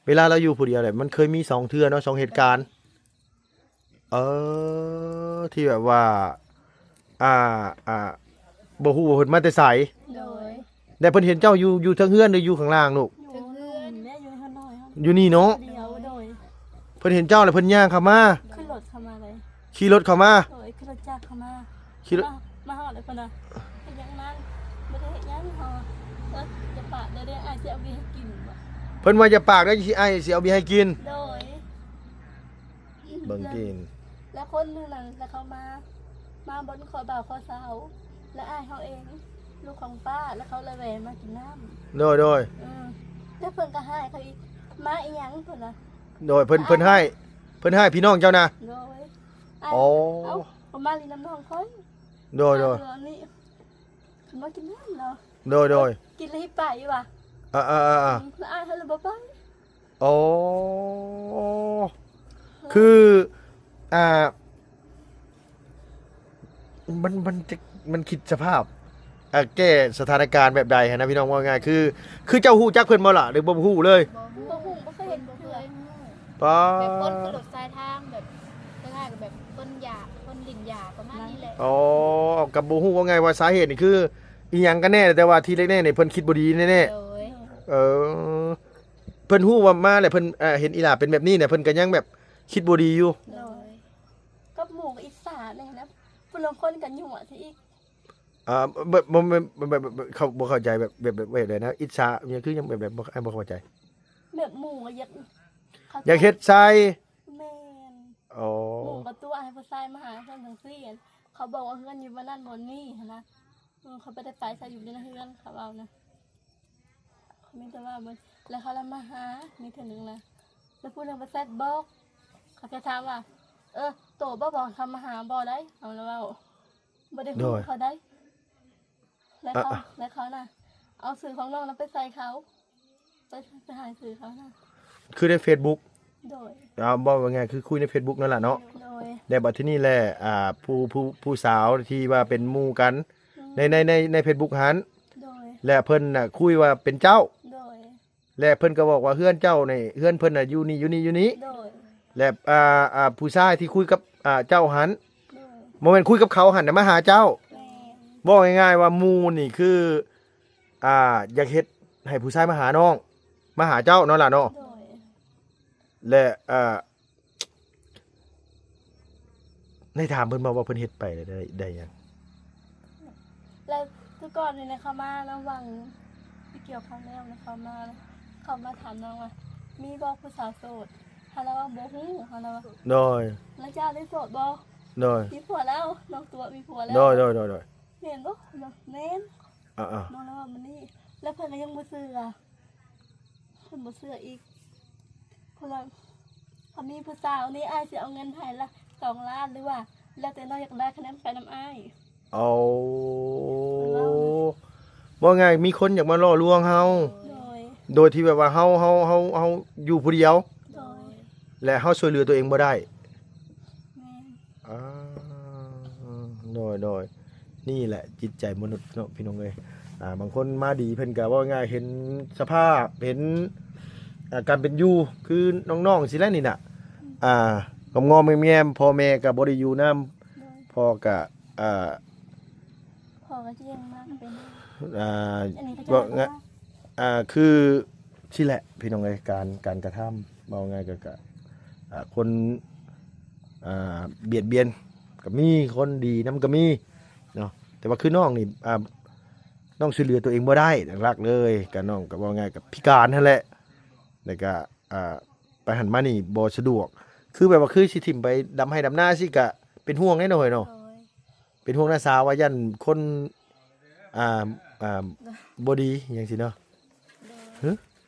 ເວລາລາວຢູ່ຜູ້ດຽວແຫຼະ ມັນເຄີຍມີສອງເທື່ອເນາະ ສອງເຫດການ ເອີ ທີ່ແບບວ່າ ອ່າ ອ່າ ບໍ່ຮູ້ວ່າເພິ່ນມາແຕ່ໃສ. ໂດຍ. ແຕ່ເພິ່ນເຫັນເຈົ້າຢູ່ ຢູ່ເທິງເຮືອນ ຫຼື ຢູ່ຂ້າງລ່າງລູກ? ຢູ່ເຮືອນ ຢູ່ເຮືອນນ້ອຍເຮົາ ຢູ່ນີ້ເນາະ? ດຽວ. ໂດຍ. ເພິ່ນເຫັນເຈົ້າແລ້ວເພິ່ນຍ່າງເຂົ້າມາ ຂຶ້ນລົດເຂົ້າມາເລີຍ. ຂີ່ລົດເຂົ້າມາ? ໂດຍ ຂີ່ລົດຈັກເຂົ້າມາ ຂີ່ລົດ ມາ ມາຮອດແລ້ວເພິ່ນວ່າ ເຮັດຫຍັງນັ້ນ? ບໍ່ໄດ້ເຮັດຫຍັງ. ເຮົາວ່າ ເອີ ຢ່າປາກເດີ ອ້າຍຊິເອົາເບຍໃຫ້ກິນ. ເພິ່ນວ່າ ຢ່າປາກເດີ ຊິ ອ້າຍຊິເອົາເບຍໃຫ້ກິນ. ໂດຍ. ເບິ່ງກີນ ແລ້ວຄົນໜຶ່ງນັ້ນ ແລ້ວເຂົາມາ ມາບ່ອນຂໍບ່າວຂໍສາວ ແລ້ວອ້າຍເຮົາເອງ ລູກຂອງປ້າ ແລ້ວເຂົາລະແວະມາກິນນ້ຳ. ໂດຍ ໂດຍ. ເອີ ແລ້ວເພິ່ນກໍຮ້າຍເຂົາອີກ ມາອີຫຍັງເພິ່ນນະ. ໂດຍ ເພິ່ນ ອ້າຍ ເພິ່ນຮ້າຍ ເພິ່ນຮ້າຍພີ່ນ້ອງເຈົ້ານະ. ໂດຍ. ອໍ ເອົາ ເຂົາມາຫຼິ້ນນຳນ້ອງຂ້ອຍ. ໂດຍ ໂດຍ. ມາເທື່ອນີ້ ເພິ່ນມາກິນນ້ຳເນາະ. ໂດຍ ໂດຍ. ກິນແລ້ວຊິໄປວ່າ ເອີ ເອີ ເອີ ເອີ ອືມ ແລ້ວອ້າຍເຮົາລະບໍ່ໄປ. ອໍ ຄື ອ່າ ມັນ ມັນຈະ ມັນຄິດສະພາບ ອ່າ ແກ້ສະຖານະການແບບໃດຫັ້ນນະພີ່ນ້ອງ? ເວົ້າງ່າຍ ຄື ຄືເຈົ້າຮູ້ຈັກເພິ່ນບໍ່ລະ ຫຼືບໍ່ຮູ້ເລີຍ? ບໍ່ຮູ້ ບໍ່ຮູ້ ບໍ່ເຄີຍເຫັນ ບໍ່ເຄີຍຮູ້. ປາ ແບບຄົນຂີ່ລົດສາຍທາງ ແບບ ຄ້າຍໆກັບແບບຄົນຢາ ຄົນຫຼິ້ນຢາປະມານນີ້ແຫຼະ. ອໍ ກໍບໍ່ຮູ້ ເວົ້າງ່າຍວ່າສາເຫດນີ້ຄືອີຫຍັງກັນແນ່ ແຕ່ວ່າທີ່ແນ່ໆນີ້ເພິ່ນຄິດບໍ່ດີແນ່ໆ. ໂດຍ. ເອີ ເພິ່ນຮູ້ວ່າມາແລ້ວ ເພິ່ນ ເອີ ເຫັນອີຫຼ້າເປັນແບບນີ້ນະ ເພິ່ນກໍຍັງແບບຄິດບໍ່ດີຢູ່. ໂດຍ. ກັບໝູ່ກໍອິດສາແດ່ນະ ຜູ້ລາງຄົນກໍຍົວະຊະອີກ. ອ່າ ບໍ່ ບໍ່ແມ່ນ ແບບ ແບບ ແບບ ເຂົາບໍ່ເຂົ້າໃຈ ແບບ ແບບ ແບບ ແບບໃດນະ ອິດສາຫຍັງ ຄືຫຍັງ ແບບ ແບບ ບໍ່ ອ້າຍບໍ່ເຂົ້າໃຈ. ແບບໝູ່ກໍຢາກ ຢາກເຮັດໃສ່. ແມ່ນ. ອໍ ໝູ່ກໍຕົວະໃຫ້ຜູ້ຊາຍມາຫາເຮືອນຈັ່ງຊີ້ ເຂົາບອກວ່າເຮືອນຢູ່ບ່ອນນັ້ນບ່ອນນີ້ຫັ້ນນະ. ເອີ ເຂົາບໍ່ໄດ້ໄປໃສ ຢູ່ໃນເຮືອນ ເຂົາເວົ້ານະ. ເຂົາມີແຕ່ວ່າ ແລ້ວເຂົາລະມາຫາ ມີເທື່ອໜຶ່ງນະ ແລ້ວຜູ້ໜຶ່ງໄປແຊັດບອກ ເຂົາຈະຖາມວ່າ ເອີ ໂຕບໍ່ບອກເຂົາມາຫາບໍ່ໄດ້ ເຮົາລະເວົ້າ ບໍ່ໄດ້ຮູ້ເຂົາໄດ໋. ແລ້ວເຂົາ ແລ້ວເຂົານະ ເອົາຊື່ຂອງນ້ອງນະໄປໃສ່ເຂົາ ໄປ ໄປໃຫ້ຊື່ເຂົານະ ຄືໃນເຟສບຸກ. ໂດຍ. ເວົ້າງ່າຍໆ ຄືຄຸຍໃນເຟສບຸກນັ້ນລະເນາະ. ໂດຍ. ແລ້ວບັດທີນີ້ແຫຼະ ອ່າ ຜູ້ ຜູ້ ຜູ້ສາວທີ່ວ່າເປັນໝູ່ກັນ ອືມ ໃນ ໃນ ໃນ ໃນເຟສບຸກຫັ້ນ. ໂດຍ. ແລ້ວເພິ່ນນະຄຸຍວ່າເປັນເຈົ້າ. ໂດຍ. ແລ້ວເພິ່ນກໍບອກວ່າເຮືອນເຈົ້ານີ້ ເຮືອນເພິ່ນນະຢູ່ນີ້ ຢູ່ນີ້ ຢູ່ນີ້. ໂດຍ. ແລ້ວ ອ່າ ອ່າ ຜູ້ຊາຍທີ່ຄຸຍກັບ ອ່າ ເຈົ້າຫັ້ນ. ໂດຍ. ບໍ່ແມ່ນຄຸຍກັບເຂົາຫັ້ນນະ ມາຫາເຈົ້າ. ແມ່ນ. ເວົ້າງ່າຍໆວ່າໝູ່ນີ້ຄື ອ່າ ຢາກເຮັດໃຫ້ຜູ້ຊາຍມາຫານ້ອງ ມາຫາເຈົ້າເນາະຫຼ້າເນາະ. ໂດຍ. ແລະ ເອີ ໄດ້ຖາມເພິ່ນບໍ່ວ່າເພິ່ນເຮັດໄປແລ້ວໄດ້ ໄດ້ຫຍັງ? ແລ້ວແຕ່ກ່ອນນີ້ນະ ເຂົາມາລະຫວ່າງຊິກ່ຽວເຂົ້າແລ້ວນະ ເຂົາມາ ເຂົາມາຖາມນ້ອງວ່າ ມີບໍ່ຜູ້ສາວໂສດ? ເຮົາລະວ່າບໍ່ຮູ້ ເຮົາລະວ່າ. ໂດຍ. ແລ້ວເຈົ້າໄດ້ໂສດບໍ່? ໂດຍ. ມີຜົວແລ້ວ ນ້ອງຕົວະມີຜົວແລ້ວ. ໂດຍ ໂດຍ ໂດຍ ໂດຍ. ແມ່ນບໍ່? ແມ່ນ. ອ່າໆ ນ້ອງລະວ່າມັນນີ້ ແລ້ວເພິ່ນກໍຍັງບໍ່ເຊື່ອ ເພິ່ນບໍ່ເຊື່ອອີກ. ເພິ່ນວ່າ ຖ້າມີຜູ້ສາວນີ້ ອ້າຍຊິເອົາເງິນໃຫ້ລະສອງລ້ານ ຫຼືວ່າແລ້ວແຕ່ນ້ອງຢາກໄດ້ ຄັນນັ້ນໄປນຳອ້າຍ. ເອົາ ເວົ້າງ່າຍ ມີຄົນຢາກມາຫຼໍ່ລວງເຮົາ. ໂດຍ. ໂດຍທີ່ແບບວ່າເຮົາ ເຮົາ ເຮົາ ເຮົາຢູ່ຜູ້ດຽວ. ໂດຍ. ແລະເຮົາຊ່ວຍເຫຼືອຕົວເອງບໍ່ໄດ້. ແມ່ນ. ອ່າ ໂດຍ ໂດຍ. ນີ້ແຫຼະຈິດໃຈມະນຸດເນາະ ພີ່ນ້ອງເອີຍ. ອ່າ ບາງຄົນມາດີ ເພິ່ນກະເວົ້າງ່າຍ ເຫັນສະພາບ ເຫັນ ອ່າ ການເປັນຢູ່ ຄືນ້ອງໆ ຊີ້ແຫຼະນີ້ນະ. ອ່າ ງອມໆແງມໆ ພໍ່ແມ່ກະບໍ່ໄດ້ຢູ່ນຳ. ໂດຍ. ພໍ່ກະ ອ່າ ພໍ່ກໍຊິຍັງມາເປັນ ອ່າ ອັນນີ້ກໍຈະ ເວົ້າງ່າຍ ອ່າ ຄື ຊີ້ແຫຼະ ພີ່ນ້ອງເອີຍ ການ ການກະທຳ ເວົ້າງ່າຍກໍ ກໍ ອ່າ ຄົນ ອ່າ ບຽດບຽນກໍມີ ຄົນດີນຳກໍມີເນາະ. ແຕ່ວ່າຄືນ້ອງນີ້ ອ່າ ນ້ອງຊ່ວຍເຫຼືອຕົວເອງບໍ່ໄດ້ ຫຼັກໆເລີຍ ກໍນ້ອງກໍເວົ້າງ່າຍກໍພິການຫັ້ນແຫຼະ ແລ້ວກໍ ອ່າ ໄປຫັ້ນມານີ້ບໍ່ສະດວກ ຄືແບບວ່າຄືຊິຖິ້ມໄປດຳໄຮ່ດຳນາຊີ້ກະເປັນຫ່ວງເດ້ເນາະ ເອີຍເນາະ. ໂດຍ. ເປັນຫ່ວງນ້າສາວວ່າຢ້ານຄົນ ອ່າ ອ່າ ບໍ່ດີຫຍັງຊີ້ເນາະ. ໂດຍ. ຫຶ?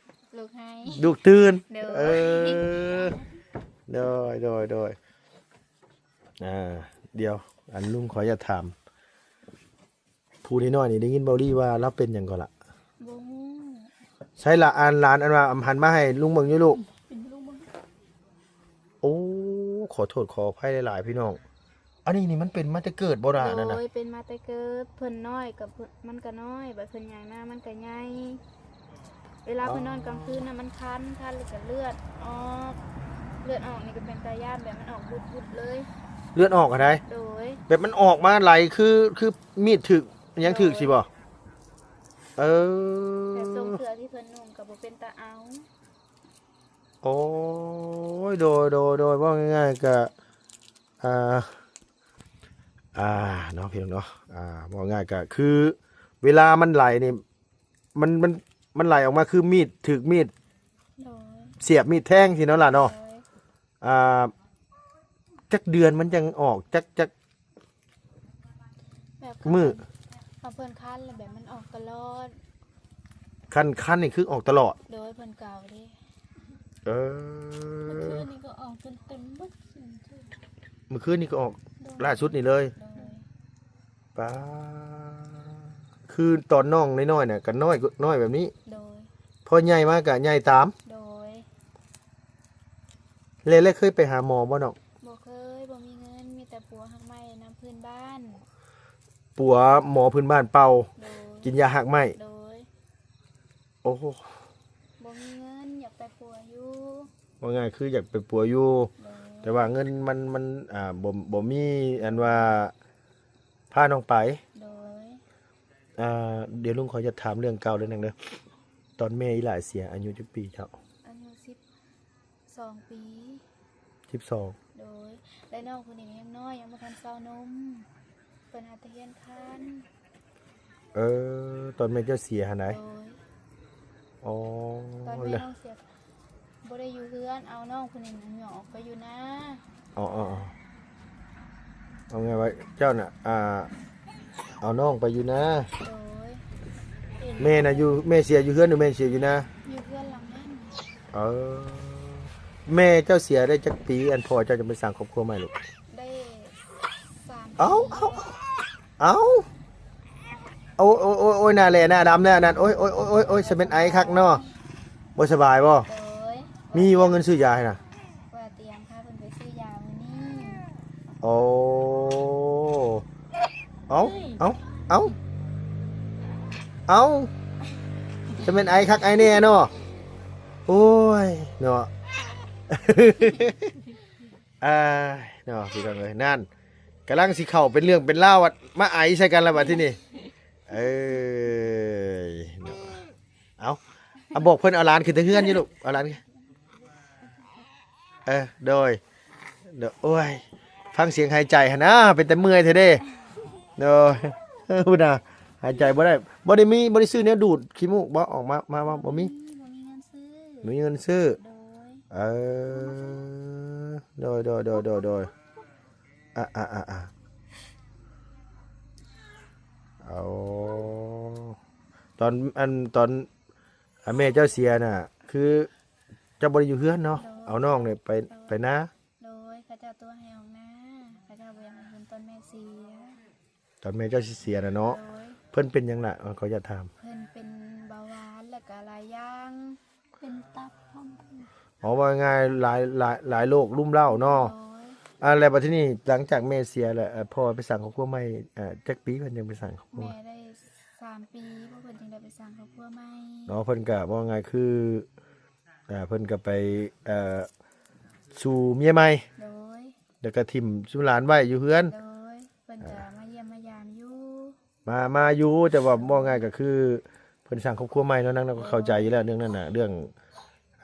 ລູກໄຫ້ ລູກຕື່ນ. ໂດຍ. ເອີ ໂດຍ ໂດຍ ໂດຍ. ອ່າ ດຽວ ອັນ ລຸງຂໍຢາກຖາມ ຜູ້ນ້ອຍໆນີ້ ໄດ້ຍິນເບົາລີວ່າລາວເປັນຫຍັງກໍລະ? ບໍ່ຮູ້. ໃສລະ ອັນຫຼານ ອັນວ່າ ອັນຫັນມາໃຫ້ລຸງເບິ່ງຢູ່ລູກ. ໂອ້ ຂໍໂທດຂໍອະໄພຫຼາຍໆ ພີ່ນ້ອງ. ອັນນີ້ນີ້ມັນເປັນມາແຕ່ເກີດບໍ່ລະ ອັນນັ້ນນະ? ໂດຍ ເປັນມາແຕ່ເກີດ. ເພິ່ນນ້ອຍກໍເພິ່ນ ມັນກໍນ້ອຍ, ບັດເພິ່ນໃຫຍ່ມາມັນກໍໃຫຍ່. ເວລາເພິ່ນນອນກາງຄືນນະ ມັນຄັນ, ຄັນແລ້ວກໍເລືອດອອກ. ເລືອດອອກນີ້ກໍເປັນຕາຢ້ານ, ແບບມັນອອກບຸດໆເລີຍ. ເລືອດອອກອັນໃດ? ໂດຍ ແບບມັນອອກມາໄຫຼ ຄື ຄືມີດຖືກຫຍັງຖືກ ໂດຍ ຊິບໍ່? ເອີ ແຕ່ຊ່ວງເສື້ອທີ່ເພິ່ນນຸ່ງກໍບໍ່ເປັນຕາເອົາ. ໂອ້ຍ ໂດຍ ໂດຍ ໂດຍ ເວົ້າງ່າຍໆ ກະ ອ່າ ອ່າ ເນາະ ພີ່ນ້ອງເນາະ ອ່າ ເວົ້າງ່າຍກະຄື ເວລາມັນໄຫຼນີ້ ມັນ ມັນ ມັນໄຫຼອອກມາຄືມີດ ຖືກມີດ ໂດຍ ສຽບ ມີດແທງຊີ້ເນາະຫຼານເນາະ. ໂດຍ ອ່າ ຈັກເດືອນມັນຈັ່ງອອກ? ຈັກ ຈັກ ແບບ ມື້ ຄັນເພິ່ນຄັນແລ້ວແບບມັນອອກຕະຫຼອດ. ຄັນ ຄັນນີ້ຄືອອກຕະຫຼອດ? ໂດຍ ເພິ່ນເກົາເດ້. ເອີ ມື້ຄືນນີ້ກໍອອກຈົນເຕັມເບິດ. ມື້ຄືນນີ້ກໍອອກ ໂດຍ ລ່າສຸດນີ້ເລີຍ. ໂດຍ ປ້າ ຄືຕອນນ້ອງນ້ອຍໆນະ ກໍນ້ອຍ ນ້ອຍແບບນີ້. ໂດຍ ພໍໃຫຍ່ມາກໍໃຫຍ່ຕາມ. ໂດຍ ແລ້ວ ແລ້ວເຄີຍໄປຫາໝໍບໍ່ນ້ອງ? ບໍ່ເຄີຍ, ບໍ່ມີເງິນ, ມີແຕ່ປົວຮາກໄມ້ນຳພື້ນບ້ານ. ປົວໝໍພື້ນບ້ານເປົ່າ. ໂດຍ ກິນຢາຮາກໄມ້. ໂດຍ ໂອ້ ບໍ່ມີເງິນ, ຢາກໄປປົວຢູ່. ເວົ້າງ່າຍຄືຢາກໄປປົວຢູ່. ໂດຍ ແຕ່ວ່າເງິນມັນ ມັນ ອ່າ ບໍ່ ບໍ່ມີ ອັນວ່າພານ້ອງໄປ. ໂດຍ ອ່າ ດຽວລຸງຂໍຢາກຖາມເລື່ອງເກົ່າເລື່ອງໜຶ່ງເດີ. ຕອນແມ່ອີ່ຫຼ້າເສຍ ອາຍຸຈັກປີເຈົ້າ? ອາຍຸສິບສອງປີ. ສິບສອງ. ໂດຍ ແລະນ້ອງຜູ້ນີ້ຍັງນ້ອຍ ຍັງບໍ່ທັນເຊົານົມ, ເພິ່ນຫາແຕ່ຮຽນຄານ. ເອີ ຕອນແມ່ເຈົ້າເສຍຫັ້ນໃດ? ໂດຍ ອໍ ຕອນແມ່ນ້ອງເສຍ ບໍ່ໄດ້ຢູ່ເຮືອນ, ເອົານ້ອງຜູ້ນີ້ນະຫຍໍ້ອອກໄປຢູ່ນາ. ອໍໆໆ ເອົາງ່າຍວ່າເຈົ້ານະ ອ່າ ເອົານ້ອງໄປຢູ່ນາ. ໂດຍ ແມ່ນະຢູ່ ແມ່ເສຍຢູ່ເຮືອນ ຫຼືແມ່ເສຍຢູ່ນາ? ຢູ່ເຮືອນຫຼັງນັ້ນ. ເອີ ແມ່ເຈົ້າເສຍໄດ້ຈັກປີ ອັນພໍ່ເຈົ້າຈະໄປສ້າງຄອບຄົວໃໝ່ລູກ? ໄດ້ສາມປີ. ເອົ້າ ເອົ້າ ເອົ້າ ໂອ້ຍ ໂອ້ຍ ໂອ້ຍ ໂອ້ຍ ໜ້າແຫຼ້ໜ້າດຳແລ້ວນັ້ນ. ໂອ້ຍ ໂອ້ຍ ໂອ້ຍ ໂອ້ຍ ໂອ້ຍ ສະແມ່ນໄອຄັກເນາະ. ບໍ່ສະບາຍບໍ່? ໂດຍ ມີບໍ່ເງິນຊື້ຢາໃຫ້ນະ? ວ່າຕຽມພາເພິ່ນໄປຊື້ຢາມື້ນີ້. ໂອ້ ເອົ້າ ເອົ້າ ເອົ້າ ເອົ້າ ສະແມ່ນໄອຄັກໄອແນ່ເນາະ. ໂອ້ຍ ເນາະ ອ້າຍ ເນາະ ພີ່ນ້ອງເອີຍ. ນັ້ນ ກຳລັງຊິເຂົ້າເປັນເລື່ອງເປັນລາວ ມາໄອໃສ່ກັນແລ້ວບັດທີນີ້. ເອີຍ ເນາະ ເອົາ ເອົາ ບອກເພິ່ນເອົາຫຼານຂຶ້ນແຕ່ເຮືອນຢູ່ລູກ ເອົາຫຼານ. ເອີ ໂດຍ ໂດຍ ໂອ້ຍ ຟັງສຽງຫາຍໃຈຫັ້ນນາ ເປັນຕາເມື່ອຍແທ້ເດ້. ໂດຍ ເອີ ພຸ້ນນະ ຫາຍໃຈບໍ່ໄດ້. ບໍ່ໄດ້ມີ ບໍ່ໄດ້ຊື້ແນວດູດຂີ້ມູກບໍ່? ອອກມາ ມາ ມາ ບໍ່ມີ ບໍ່ມີເງິນຊື້. ບໍ່ມີເງິນຊື້. ໂດຍ ເອີ ໂດຍ ໂດຍ ໂດຍ ໂດຍ ໂດຍ ອາ ອາ ອາ ອາ ເອົາ ຕອນ ອັນ ຕອນ ອາ ແມ່ເຈົ້າເສຍນະ ຄືເຈົ້າບໍ່ໄດ້ຢູ່ເຮືອນເນາະ. ໂດຍ ເອົານ້ອງນີ້ໄປ ໂດຍ ໄປນາ. ໂດຍ ເຂົາເຈົ້າຕົວະໃຫ້ອອກນາ ເຂົາເຈົ້າບໍ່ຢາກໃຫ້ເຫັນຕອນແມ່ເສຍ. ຕອນແມ່ເຈົ້າຊິເສຍນະເນາະ. ໂດຍ ເພິ່ນເປັນຫຍັງລະ? ເອີ ຂໍອະນຸຍາດຖາມ. ເພິ່ນເປັນເບົາຫວານ ແລ້ວກະຫຼາຍຢ່າງ ເປັນຕັບຂອງເພິ່ນ. ອໍ ເວົ້າງ່າຍໆ ຫຼາຍ ຫຼາຍ ຫຼາຍໂລກລຸມເລົ້າເນາະ. ໂດຍ ອາ ແລ້ວບັດທີນີ້ ຫຼັງຈາກແມ່ເສຍແລ້ວ ເອີ ພໍ່ໄປສ້າງຄອບຄົວໃໝ່ ເອີ ຈັກປີເພິ່ນຈຶ່ງໄປສ້າງຄອບຄົວ? ແມ່ໄດ້ສາມປີ ພໍ່ເພິ່ນຈຶ່ງໄດ້ໄປສ້າງຄອບຄົວໃໝ່ເນາະ. ເພິ່ນກະເວົ້າງ່າຍຄື ອ່າ ເພິ່ນກໍໄປ ເອີ ສູ່ເມຍໃໝ່. ໂດຍ ແລ້ວກໍຖິ້ມຊຸມຫຼານໄວ້ຢູ່ເຮືອນ. ໂດຍ ເພິ່ນກໍມາຢ້ຽມມາຢາມຢູ່. ມາ ມາຢູ່ ແຕ່ວ່າເວົ້າງ່າຍກໍຄືເພິ່ນສ້າງຄອບຄົວໃໝ່ເນາະ. ນາງກໍເຂົ້າໃຈຢູ່ແລ້ວເລື່ອງນັ້ນນະ ເລື່ອງ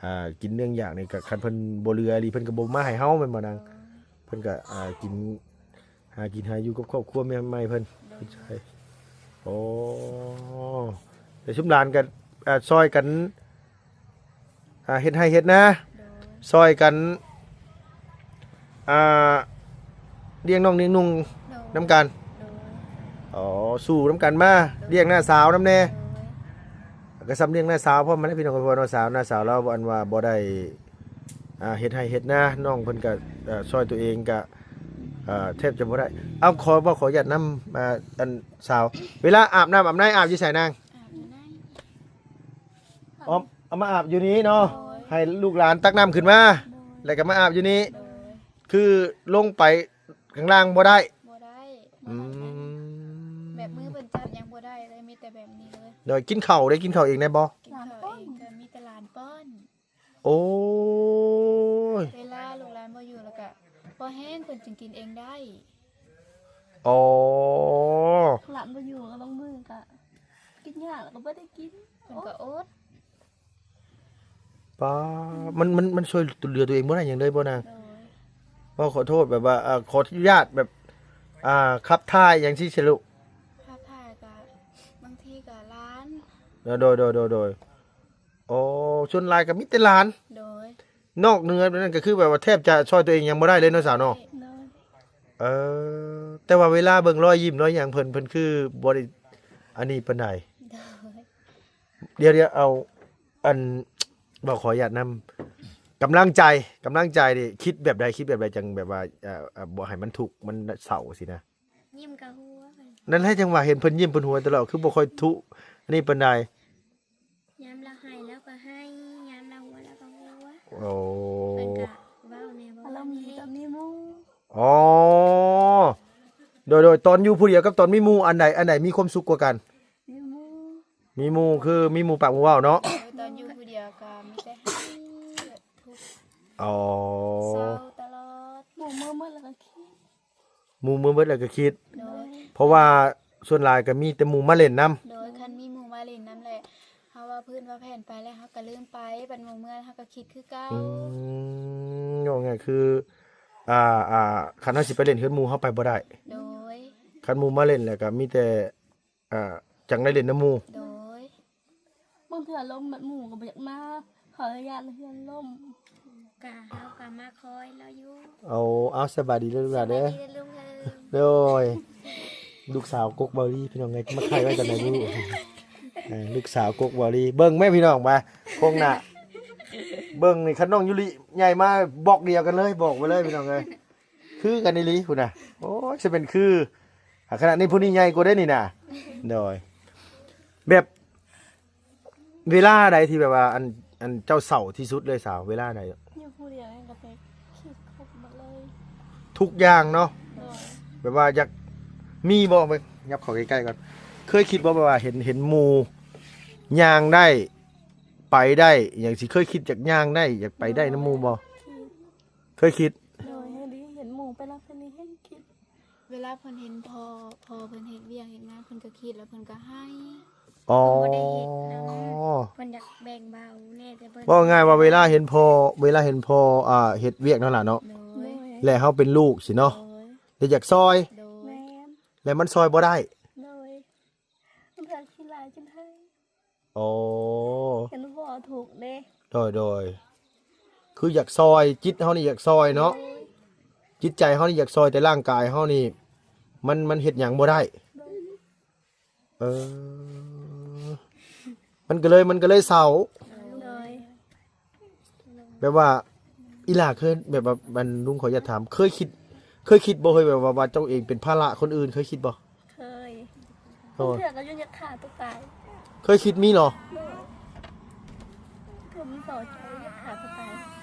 ອ່າ ກິນເລື່ອງຢາກນີ້ ກໍຄັນເພິ່ນບໍ່ເຫຼືອອີ່ຫຼີ ເພິ່ນກໍບໍ່ມາໃຫ້ເຮົາແມ່ນບໍ່ນາງ? ໂດຍ ເພິ່ນກໍ ອ່າ ກິນ ຫາກິນຫາຢູ່ກັບຄອບຄົວໃໝ່ເພິ່ນ. ໂດຍ ເຂົ້າໃຈ. ໂອ້ ແຕ່ຊຸມຫຼານກໍ ອ່າ ຊ່ອຍກັນ ອ່າ ເຮັດໄຮ່ເຮັດນາ. ໂດຍ ຊ່ອຍກັນ ອ່າ ລ້ຽງນ້ອງລ້ຽງນຸ່ງ. ໂດຍ ນຳກັນ. ໂດຍ ອໍ ສູ້ນຳກັນມາ. ໂດຍ ລ້ຽງນ້າສາວນຳແດ່. ໂດຍ ກໍສ່ຳລ້ຽງນ້າສາວພ້ອມນັ້ນແຫຼະ ພີ່ນ້ອງ. ເພາະວ່ານ້າສາວ ນ້າສາວລາວ ອັນວ່າບໍ່ໄດ້ ອ່າ ເຮັດໄຮ່ເຮັດນາ ນ້ອງເພິ່ນກໍ ເອີ ຊ່ອຍຕົວເອງກໍ ເອີ ແທບຈະບໍ່ໄດ້. ເອົາ ຂໍ ຂໍອະນຸຍາດນຳ ອ່າ ອັນສາວ ເວລາອາບນ້ຳອາບໃນ ອາບຢູ່ໃສນາງ? ອາບຢູ່ໃນ. ເອົາ ເອົາມາອາບຢູ່ນີ້ເນາະ ໂດຍ ໃຫ້ລູກຫຼານຕັກນ້ຳຂຶ້ນມາ ໂດຍ ແລ້ວກໍມາອາບຢູ່ນີ້ ໂດຍ ຄືລົງໄປຂ້າງລ່າງບໍ່ໄດ້ ບໍ່ໄດ້ ອືມ ແບບມືເພິ່ນຈັບຍັງບໍ່ໄດ້ເລີຍ ມີແຕ່ແບບນີ້ເລີຍ ໂດຍ ກິນເຂົ້າໄດ້ ກິນເຂົ້າເອງໄດ້ບໍ່? ກິນເຂົ້າເອງກໍມີແຕ່ຫຼານປ້ອນ ໂອ້ຍ ເວລາລູກຫຼານບໍ່ຢູ່ແລ້ວກະພໍແຮງເພິ່ນຈຶ່ງກິນເອງໄດ້ ອໍ ຫຼານບໍ່ຢູ່ກໍບາງມື້ກໍກິນຍາກ ແລ້ວກໍບໍ່ໄດ້ກິນ ເພິ່ນກໍອົດ ປ້າ ມັນ ມັນ ມັນຊ່ວຍເຫຼືອຕົວເອງບໍ່ໄດ້ຫຍັງເລີຍບໍ່ນາງ? ໂດຍ ເວົ້າຂໍໂທດ ແບບວ່າ ອ່າ ຂໍອະນຸຍາດແບບ ອ່າ ຂັບຖ່າຍຫຍັງຊີ້ຊະລູກ? ຂັບຖ່າຍກໍບາງທີກໍຫຼານ ໂດຍ ໂດຍ ໂດຍ ໂດຍ ອໍ ສ່ວນຫຼາຍກໍມີແຕ່ຫຼານ ໂດຍ ນອກເໜືອນັ້ນກໍຄືແບບວ່າແທບຈະຊ່ອຍຕົວເອງຫຍັງບໍ່ໄດ້ເລີຍເນາະສາວເນາະ ໂດຍ ເອີ ແຕ່ວ່າເວລາເບິ່ງລອຍຍິ້ມລອຍຫຍັງເພິ່ນ ເພິ່ນຄືບໍ່ໄດ້ອັນນີ້ປານໃດ ໂດຍ ດຽວ ດຽວເອົາ ອັນ ບໍ່ ຂໍອະນຸຍາດນຳ ກຳລັງໃຈ ກຳລັງໃຈນີ້ຄິດແບບໃດ ຄິດແບບໃດຈັ່ງແບບວ່າ ເອີ ເອີ ບໍ່ໃຫ້ມັນທຸກ ມັນເສົ້າຊີ້ນະ? ຍິ້ມກະຫົວ ນັ້ນແຫຼະ ຈັ່ງວ່າເຫັນເພິ່ນຍິ້ມເພິ່ນຫົວຕະຫຼອດ ຄືບໍ່ຄ່ອຍທຸອັນນີ້ປານໃດ ຍາມລາວໄຫ້ລາວກໍໄຫ້ ຍາມລາວຫົວລາວກໍຫົວ ໂອ້ ເພິ່ນກະເວົ້າແດ່ບໍ່ ອາລົມດີຕອນມີໝູ່ ອໍ ໂດຍ ໂດຍ ຕອນຢູ່ຜູ້ດຽວກັບຕອນມີໝູ່ ອັນໃດ ອັນໃດມີຄວາມສຸກກວ່າກັນ? ມີໝູ່ ມີໝູ່ ຄືມີໝູ່ປາກໝູ່ເວົ້າເນາະ ເອີ ຕອນຢູ່ຜູ້ດຽວກໍມີແຕ່ໄຫ້ ທຸກ ອໍ ເສົ້າຕະຫຼອດ ໝູ່ເມືອໝົດແລ້ວກໍຄິດ ໝູ່ເມືອໝົດແລ້ວກໍຄິດ ໂດຍ ເພາະວ່າສ່ວນຫຼາຍກໍມີແຕ່ໝູ່ມາຫຼິ້ນນຳ ໂດຍ ຄັນມີໝູ່ມາຫຼິ້ນນຳແຫຼະ ເຮົາວ່າພື້ນວ່າແຜນໄປແລ້ວ ເຮົາກໍລືມໄປ ບັດໝູ່ເມືອເຮົາກໍຄິດຄືເກົ່າ ອືມ ເວົ້າງ່າຍຄື ອ່າ ອ່າ ຄັນເຮົາຊິໄປຫຼິ້ນເຮືອນໝູ່ ເຮົາໄປບໍ່ໄດ້ ໂດຍ ຄັນໝູ່ມາຫຼິ້ນແລ້ວກໍມີແຕ່ ອ່າ ຈັ່ງໄດ້ຫຼິ້ນນຳໝູ່ ໂດຍ ບາງເທື່ອລົມແບບໝູ່ກໍບໍ່ຢາກມາ ເຂົາຢ້ານເຮືອນລົມ ກະເຮົາກະມາຄອຍລາວຢູ່ ເອົາ ເອົາ ສະບາຍດີເດີລູກຫຼານເດີ ສະບາຍດີເດີລຸງເອີຍ ໂດຍ ລູກສາວກົກເບົາລີ ພີ່ນ້ອງເອີຍ ມາໄຂ່ໄວ້ຕອນໃດລູກ ເອີ ລູກສາວກົກເບົາລີ ເບິ່ງແມ້ພີ່ນ້ອງ ມາຄົງໜ້າ ເບິ່ງນີ້ ຄັນນ້ອງຢູລິໃຫຍ່ມາບລັອກດຽວກັນເລີຍ ບອກໄວ້ເລີຍພີ່ນ້ອງເອີຍ ຄືກັນອີ່ຫຼີພຸ້ນນະ ໂອ້ຍ ຊິເປັນຄື ອາ ຂະໜາດນີ້ຜູ້ນີ້ໃຫຍ່ກວ່າເດ້ນີ້ນະ ໂດຍ ແບບ ເວລາໃດທີ່ແບບວ່າ ອັນ ອັນເຈົ້າເສົ້າທີ່ສຸດເລີຍສາວ ເວລາໃດ? ຢູ່ຜູ້ດຽວນີ້ກໍໄປຄິດຄົບໝົດເລີຍ ທຸກຢ່າງເນາະ ໂດຍ ແບບວ່າຢາກ ມີບໍ່ ໄປ ຫຍັບເຂົ້າໃກ້ໆກ່ອນ ເຄີຍຄິດບໍ່ ແບບວ່າເຫັນ ເຫັນໝູ່ຍ່າງໄດ້ ໄປໄດ້ຫຍັງຊີ້ ເຄີຍຄິດຢາກຍ່າງໄດ້ ຢາກໄປໄດ້ນຳໝູ່ບໍ່? ເຄີຍຄິດ ໂດຍ ເຫັນໝູ່ໄປນຳເພິ່ນນີ້ແຮງຄິດ ເວລາເພິ່ນເຫັນພໍ່ ພໍ່ເພິ່ນເຮັດວຽກເຮັດງານ ເພິ່ນກໍຄິດ ແລ້ວເພິ່ນກໍໄຫ້ ອໍ ເພິ່ນບໍ່ໄດ້ເຮັດນຳ ເພິ່ນຢາກແບ່ງເບົາແດ່ ແຕ່ເພິ່ນ ເວົ້າງ່າຍວ່າເວລາເຫັນພໍ່ ເວລາເຫັນພໍ່ ອ່າ ເຮັດວຽກນັ້ນລະເນາະ ໂດຍ ແລະເຮົາເປັນລູກຊີ້ເນາະ ໂດຍ ແລະຢາກຊ່ອຍ ໂດຍ ແມ່ນ ແລະມັນຊ່ອຍບໍ່ໄດ້ ໂດຍ ມັນເພິ່ນຂີ້ລາຍຈົນໄຫ້ ອໍ ເຫັນພໍ່ທຸກເດ້ ໂດຍ ໂດຍ ຄືຢາກຊ່ອຍ ຈິດເຮົານີ້ຢາກຊ່ອຍເນາະ ໂດຍ ຈິດໃຈເຮົານີ້ຢາກຊ່ອຍ ແຕ່ຮ່າງກາຍເຮົານີ້ ມັນ ມັນເຮັດຫຍັງບໍ່ໄດ້ ໂດຍ ເອີ ມັນກໍເລີຍ ມັນກໍເລີຍເສົ້າ ໂດຍ ແບບວ່າ ອີ່ຫຼ້າເຄີຍ ແບບວ່າ ອັນ ລຸງຂໍຢາກຖາມ ເຄີຍຄິດ ເຄີຍຄິດບໍ່ເຮີ້ຍ ແບບວ່າ ວ່າເຈົ້າເອງເປັນພາລະຄົນອື່ນ ເຄີຍຄິດບໍ່? ເຄີຍ ໂດຍ ບາງເທື່ອກໍຢາກຂ້າຕົວຕາຍ ເຄີຍຄິດມີເນາະ ໂດຍ ເທື່ອມັນເສົ້າໃຈຢາກຂ້າຕົວຕາຍ